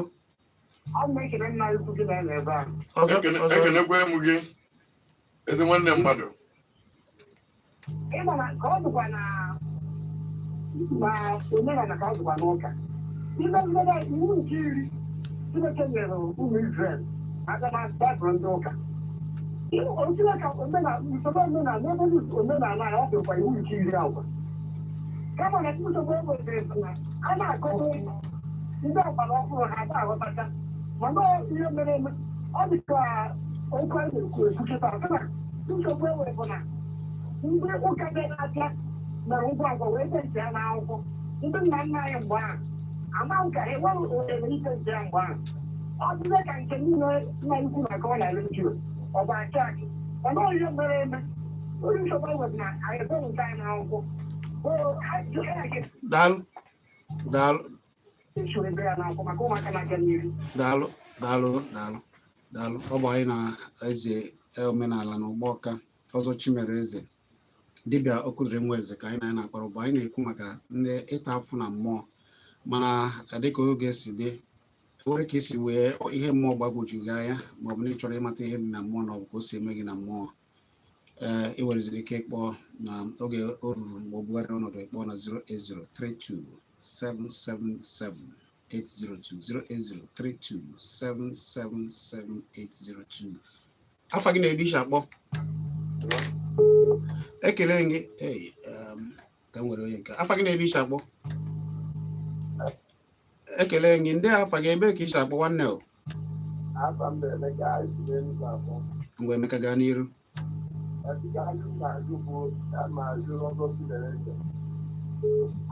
Ọ m ekele nna ukwu gị na ebe a. Ọzọ ọzọ. Ekenekwe m gị, ezi nwanne mmadụ. Ịma na ka ọ dịkwa na omenala, ka ọ dịkwa n'ụka. Ime mmebe iwu nke iri Chineke nyere ụmụ Izrel aga na Baịbụl ndị ụka. Chineke omenala, usoro omenala n'ebe ndị omenala ya, ọ dịkwa iwu nke iri agwa. Kama na nsogbu e nwetara bụ na a na-akọwa ụka ndị ọgbara ọhụrụ ha ada aghọtacha, mana ọ ihe mere eme ọ dị ka okwu anyị na-ekwu ekwu kịta sị na nsogbu enwe bụ na ndị ụka bịara abịa mere ngwa ngwa wee dee nke ya n'akwụkwọ. Ndị nna nna anyị mgbe ahụ ama nka enweghị ohere ide nke ya mgbe ahụ. Ọ dịzie ka nke niile nna ikwu na-akọwa na redio ọ bụ achị achị, mana ọ ihe mere eme. Onye nsogbu enwe bụ na anyị edeghị nke anyị n'akwụkwọ. Daalụ, daalụ. Echuru ebe ya n'akwụkwọ maka ụmụaka na-abịa n'iru. Daalụ, daalụ, daalụ, daalụ. Ọ bụ anyị na eze omenala na ụgbọọka Ọzọ Chimereze dibịa Okwudiri nwa eze ka anyị na ya na-akpọrọ bụ anyị na-ekwu maka ndị ịta afụ na mmụọ. Mana dịka oge si dị, nwere ka isi wee ihe mmụọ gbagwoju gị anya, ma ọ bụ na ị chọrọ ịmata ihe dị na mmụọ na ọ bụ ka o si eme gị na mmụọ, ee, ị wereziri ike ịkpọ na oge o ruru mgbe o bugharịa ọnọdụ. Ịkpọ na 08032777802, 08032777802. Afa gị na-ebe ishi akpọ? Ekele gị. Ei, ka m were onye nke. Afa gị na-ebe ishi akpọ? Ekele gị. Ndị afa gị, ebe ka i si akpọ, nwanne o? Afa m bụ Emeka, esi n'Enugwu akpọ. Ngwa Emeka, gaa n'iru. Ọtụtụ ajụ m na-ajụ bụ a ma ajụ ọzọ Chimereze.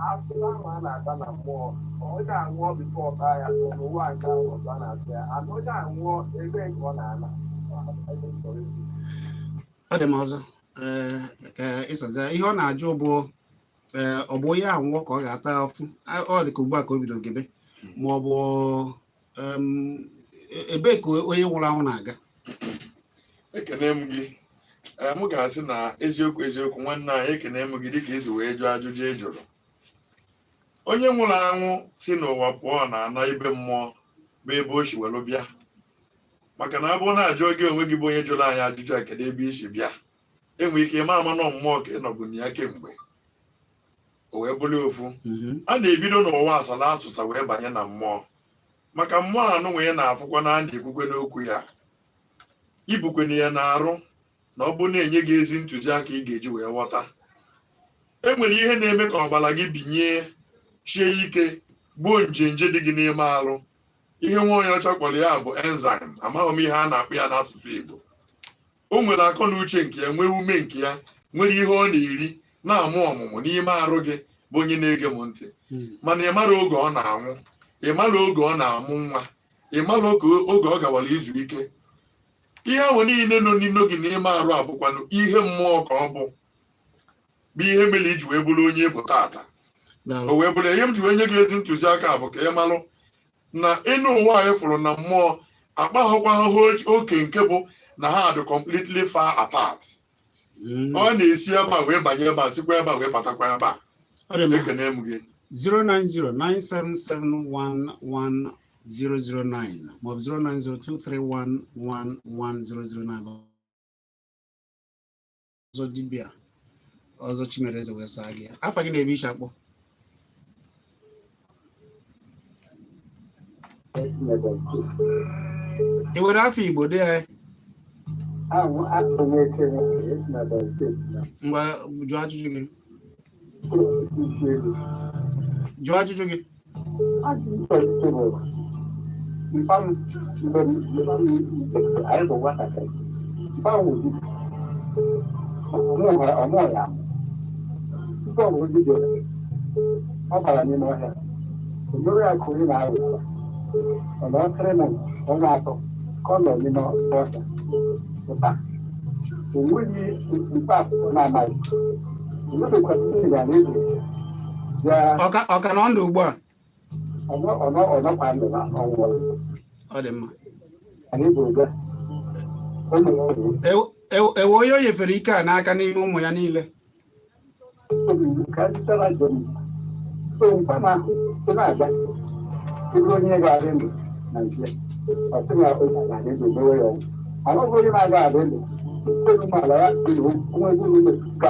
Afụfụ ahụ a na-ata na mmụọ, onye anwụọ before ọ taa ya, n'ụwa nke ahụ ọzọ a na-ata ya, ana onye anwụọ, ebee ka ọ na-ana? Ebe m chọrọ ikwu. Ọ dị m ọzọ, ee, ka ịsaza ihe ọ na-ajụ bụ, ee, ọ bụ onye anwụọ ka ọ ga-ata afụ? Ọ dị ka ugbu a ka o bido gebe, ma ọ bụ ebee ka onye nwụrụ anwụ na-aga? Ekene m gị. Ee, m ga-asị na eziokwu eziokwu, nwanne anyị, ekene m gị dịka esi wee jụọ ajụjụ ị jụrụ. Onye nwụrụ anwụ si n'ụwa pụọ na ana ibe mmụọ, bụ ebe o si welu bịa, maka na abụọ na-ajụ gị onwe gị bụ onye jụrụ anyị ajụjụ a, kedu ebe i si bịa? Enwe ike ịma ama nọ mmụọ ka ị nọbụ na ya kemgbe, o wee bụrụ ofu. A na-ebido n'ụwa asala asụsa wee banye na mmụọ, maka mmụọ anụ wee na-afụkwa na a na-ekwukwe n'okwu ya, ibukwe ya na-arụ na ọ bụ na-enye gị ezi ntụziaka ị ga-eji wee ghọta. E nwere ihe na-eme ka ọbara gị binye sie ike, gbuo nje nje dị gị n'ime arụ. Ihe nwa onye ọcha kpọrọ ya bụ enzyme, amaghị m ihe a na-akpọ ya n'asụsụ Igbo. O nwere akọ na uche nke ya, nwee ume nke ya, nwere ihe ọ na-eri, na-amụ ọmụmụ n'ime arụ gị bụ onye na-ege m ntị. Mana ị mara oge ọ na-anwụ, ị mara oge ọ na-amụ nwa, ị mara oge ọ gawara izu ike. Ihe ahụ niile nọ n'ime gị n'ime arụ abụkwanụ ihe mmụọ ka ọ bụ ihe mere iji wee bụrụ onye bụ tata. O wee bụrụ ihe m ji wee nye gị ezi ntụziaka bụ ka ị malụ na ịnụ ụwa anyị fụrụ na mmụọ akpaghọkwa ahụhụ oke nke bụ na ha dị completely far apart. Ọ na-esi ebe a wee banye ebe a, sikwa ebe a wee batakwa ebe a. Ekene m gị. 09097711009 maọbụ 09023111009. Ọzọ dibịa ọzọ Chimereze wee saa gị. Afa gị na ebe i si akpọ? Ị were afa Igbo dị ya. Ngwa, jụọ ajụjụ gị, jụọ ajụjụ gị. Anyị bụ nwatakịrị, mpa m wụ dibịa, ọmụ ya tupu ọ bụrụ dibịa, ọ bara n'ime ọhịa, o mere ya ka onye na-arụ ụwa. Ọ nọ 3 months, ọnwa 3 ka ọ nọ n'ime ọhịa pụta. O nweghị mkpa akwụkwọ na-amaghị o nwebekwara ihe ya na-eji ya. Ọ ka nọ ndụ ugbu a? Ọnọkwa ndụ na ọnwụ. Ọ dị mma. Anyị bụ ụga o mere ọrụ. Ewe onye o nyefere ike a n'aka n'ime ụmụ ya niile? Ka chọrọ njem so mkpa na so na-aga ịbụ onye ga-adị ndụ na nke ọ sị na onye ga-adị ndụ mewe ya ọnwụ, mana ọ bụ onye na-aga adị ndụ elu ala ya dị na onwe ebe ime ka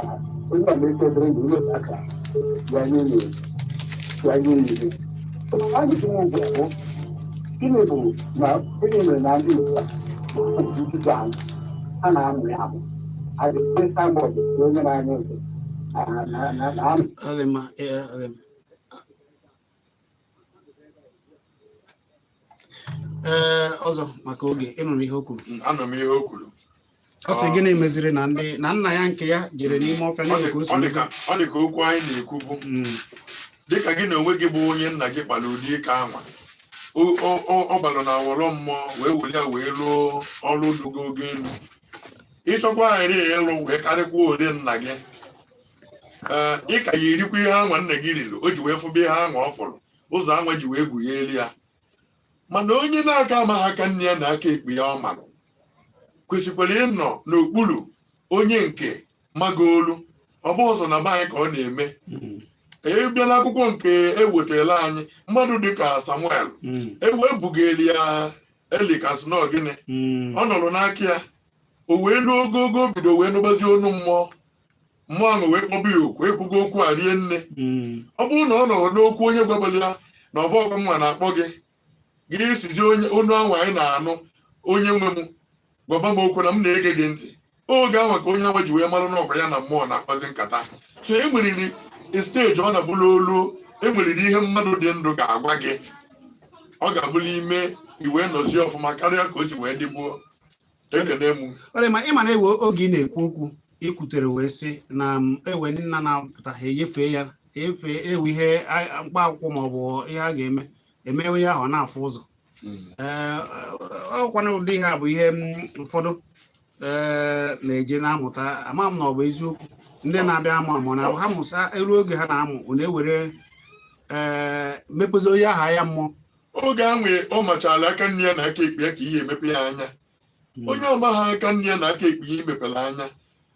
onye ọ na-eche dịrị ndụ ime aka ya nye ya nye ya ihe. Ajụjụ m ugbu a bụ, gịnị bụ na gịnị mere na ndị Igbo a a na-amụ ya amụ adịghị signboard onye na-anya ụzọ na-amụ? Ọ dị mma, ee, ọ dị mma. Ee, ọzọ, maka oge, ịnụrụ ihe o kwuru? Anụ m ihe o kwuru. Ọ sị gịnị meziri na ndị na nna ya nke ya jere n'ime ọfịa Ọ n'ihi dị ka o si ọ dị ka ọ dị ka okwu anyị na-ekwu bụ dịka gị na onwe gị bụ onye nna gị kpara ụdị ike anwa, ọ bara na awọrọ mmụọ wee were ya wee rụọ ọrụ dogo ogo elu, ịchọkwa anyị ịlụ wee karịkwa ụdị nna gị. Ee, ị ka ya erikwa ihe anwa nna gị riri, o ji wee fụba ihe anwa ọ fụrụ ụzọ anwa ji wee gwughie elu ya. Mana onye na-aka amaghị aka nne ya na aka ekpe ya, ọ marụ kwesịkwara ịnọ n'okpuru onye nke magolu. Ọ bụ ọzọ na be anyị ka ọ na-eme. E bịa n'akwụkwọ nke ewetara anyị, mmadụ dịka Samuel, ewebugeli ya Eli ka sị na ọ gịnị, ọ nọrọ n'aka ya, o wee luo ogogo o bido wee nụbazi onu mmụọ. Mmụọ ahụ wee kpọba ya okwu, ekwugo okwu a rie nne. Ọ bụrụ na ọ nọrọ n'okwu onye gwabara ya na ọ bụ ọgwa nwa na-akpọ gị, gị sizi onye onu ahụ anyị na-anụ, onye nwe m, gwaba m okwu na m na-ege gị ntị. Oge ahụ ka onye ahụ ji wee marụ n'ọkwa ya na mmụọ na-akpazi nkata. So e nweriri stage ọ na-abụla olu, e nweriri ihe mmadụ dị ndụ ga-agwa gị. Ọ ga-abụla ime iwee nọzie ọfụma karịa ka o si wee dịbuo. Ekene m. Ọ dị ma. Ịma na ewe oge ị na-ekwu okwu, ikwutere wee sị na m ewe ndị nna na-apụta, ha enyefee ya, enyefee ewe ihe mkpa akwụkwọ ma ọ bụ ihe a ga-eme eme onye ahụ ọ na-afụ ụzọ. Ee, ọkwana ụdị ihe a bụ ihe m ụfọdụ ee na-eje na-amụta. Ama m na ọ bụ eziokwu, ndị na-abịa amụ amụ na ha mụsa eru oge ha na-amụ, ọ na-ewere ee mepụzi onye aha ya mmụọ. Oge ahụ ọ machara aka nne ya na aka ekpe ya ka ihe emepe ya anya. Onye amaghị aka nne ya na aka ekpe ya imepere anya,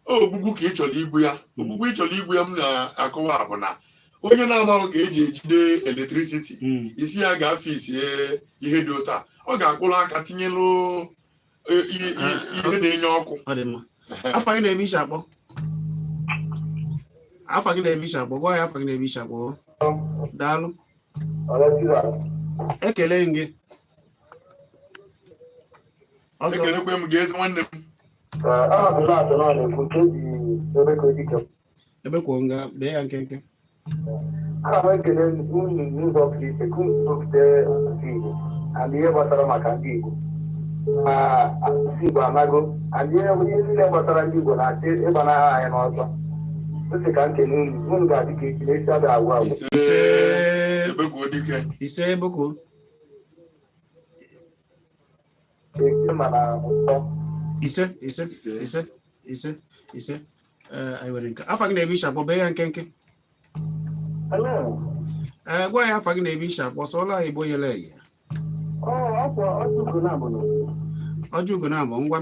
ogbugbu ka ị chọrọ igbu ya. Ogbugbu ị chọrọ igbu ya m na-akọwa bụ na onye na-amaghị ka eji ejide electricity, isi ya ga-afọ isie ihe dị ụtọ a, ọ ga-akwụrụ aka tinyelụ ihe na-enye ọkụ. Ọ dị mma. Afa gị na-ebe ishi akpọ, afa gị na-ebe ishi akpọ, gwa ya afa gị na-ebe ishi akpọ. Daalụ, ekele m gị ọzọ. Ekelekwe m gị, ezi nwanne m. Ebe kwuo nga bee ya nkenke. Ana m ekele unu n'ụzọ pụrụ iche ka unu wepụta asụsụ Igbo and ihe gbasara maka ndị Igbo ma asụsụ Igbo amago and ihe niile gbasara ndị Igbo na-achọ ịgbanaha anyị n'ọsọ. Ntị ka nkene unu, unu ga-adị ka echi na echi adịghị agwụ agwụ. Ise. Ise. Ebekwuo dike. Ise, boko. Esi mana ụtọ. Ise, ise. Ise. Ise, ise, ise. Ee, anyị nwere nke afa gị na-ebe ishi akpọ, bee ya nkenke. Ee, gwa ya afa gị na-ebe ishi akpọ, sụọla ya Igbo yele eye. Ọjọ ugo na abụ ngwa.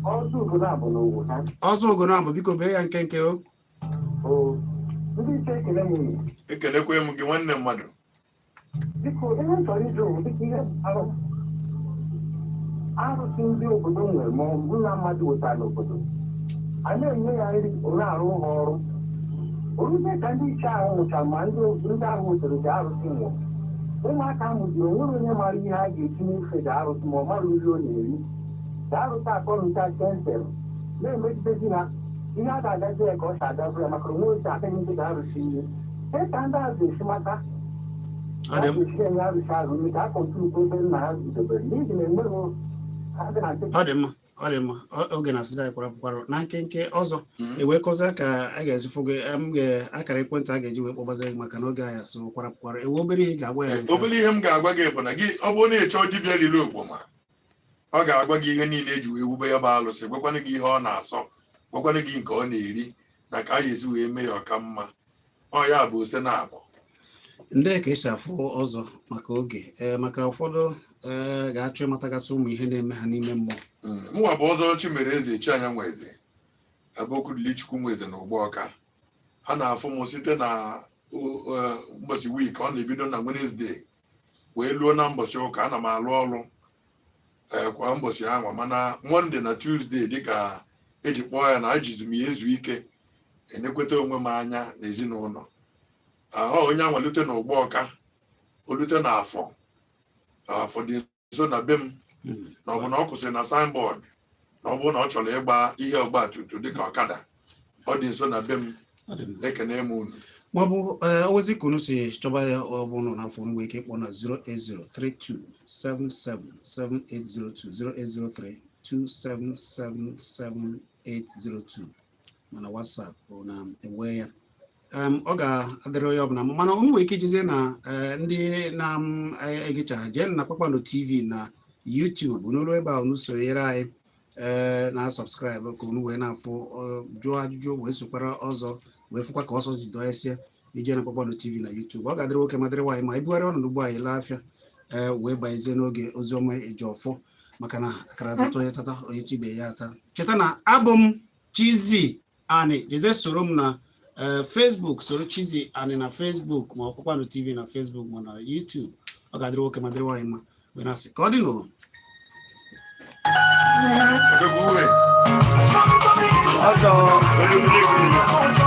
Ọzọ ugo na-abụ n'ugwu ha. Ọzọ ugo na abụ, biko bee ya nkenke o. Oo, ndị iche, ekele m unu. Ekelekwe m gị, nwanne mmadụ. Biko, ihe m chọrọ ịjụ bụ dịka ihe arụ arụsị ndị obodo nwere ma ọ bụ nna mmadụ wetara n'obodo a na-enye ya nri, ọ na-arụ ha ọrụ oruzie ka ndị iche ahụ nwụchara, ma ndị ahụ wetara ji arụsị nwụrụ, ụmụaka mụziri onwere onye mara ihe a ga-esi n'ife ji arụsị, ma ọ mara nri ọ na-eri ji arụsị akọnụcha kensel na-emegidezi ha. Ihe a ga-agazi ya ka ọ si agabụ ya maka onwe oche akaghị ndị ga-arụsị ihe ka ndị ahụ ga-esi mata. Ọ dị m. Ga-esi enye arụsị ahụ nri ka a continue ebe nna ha guzobere, n'ihi na enweghị ha dị na nkịtị. Ọ dị mma, ọ dị mma. Oge na-asịza anyị kwara kwara na nkenke ọzọ. Ewee kọzie ka a ga-ezifụ gị m ga-akara ekwentị a ga-eji wee kpọbazi gị, maka na oge anyị asụ kwara kwara. Ewe obere ihe ị ga-agwa ya nke a. Obere ihe m ga-agwa gị bụ na gị, ọ bụrụ na ị chọọ dibịa riri ogboma, ọ ga-agwa gị ihe niile eji wee wube ya bụ alụsị, gwakwanụ gị ihe ọ na-asọ, gwakwanụ gị nke ọ na-eri na ka a ga-esi wee mee ya ọka mma. Ọ ya bụ ose na abụ. Ndị ka esi afụ ọzọ maka oge ee, maka ụfọdụ ee ga-achọ ịmatagasị ụmụ ihe na-eme ha n'ime mmụọ. Mụnwa bụ ọzọ Chimere Eze Chianya Eze Abokudilichukwu Nweze na Ụgbọọka. Ha na-afụ m site na ụbọchị week, ọ na-ebido na Wednesday wee luo na mbọchị ụka. Ana m alụ ọrụ kwa mbọchị ahụ, mana Monday na Tuesday, dịka eji kpọọ ya na ajizi m ya ezu ike, enekweta onwe m anya na ezinụlọ. Ọ onye anwalute na Ụgbọọka, olute na Afọ, Afọ dị nso na be m, na ọ bụ na ọ kwụsịrị na signboard, na ọ bụrụ na ọ chọrọ ịgba ihe ọgba tum tum dịka ọkada, ọ dị nso na be m. Ọ dị mma. Ekene m unu. Maọbụ ee, ozi ka unu si chọba ya, ọ bụ nọ n'afọ nwee ike ịkpọ na 08032777802, 08032777802, mana WhatsApp bụ na enwe ya. Ọ ga-adịrị onye ọbụla mma, mana unu nwere ike ijizie na ndị na-egecha ha jee na Kpakpando TV na YouTube n'ụlọ ebe a unu sonyere anyị ee na subscribe ka unu wee na-afụ, jụọ ajụjụ, wee sokwara ọzọ, wee fụkwa ka ọsọ si dọọ esie ije na Kpakpando TV na YouTube. Ọ ga-adịrị nwoke ma dịrị nwaanyị ma ibugharị ọnọdụ ugbo anyị laa afịa ee wee banyezie n'oge oziọma Ejiofor, maka na akara dị ụtọ, onye tata, onye ibe ya ata. Cheta na abụ m Chizzy Ani. Jeze soro m na Facebook, soro Chizzy Ani na Facebook, ma ọ Kpakpando TV na Facebook ma na YouTube. Ọ ga-adịrị nwoke ma dịrị nwaanyị mma. Wee na-asị ka ọ dị n'o. Odogwu uwe. Ọzọ. Odogwu.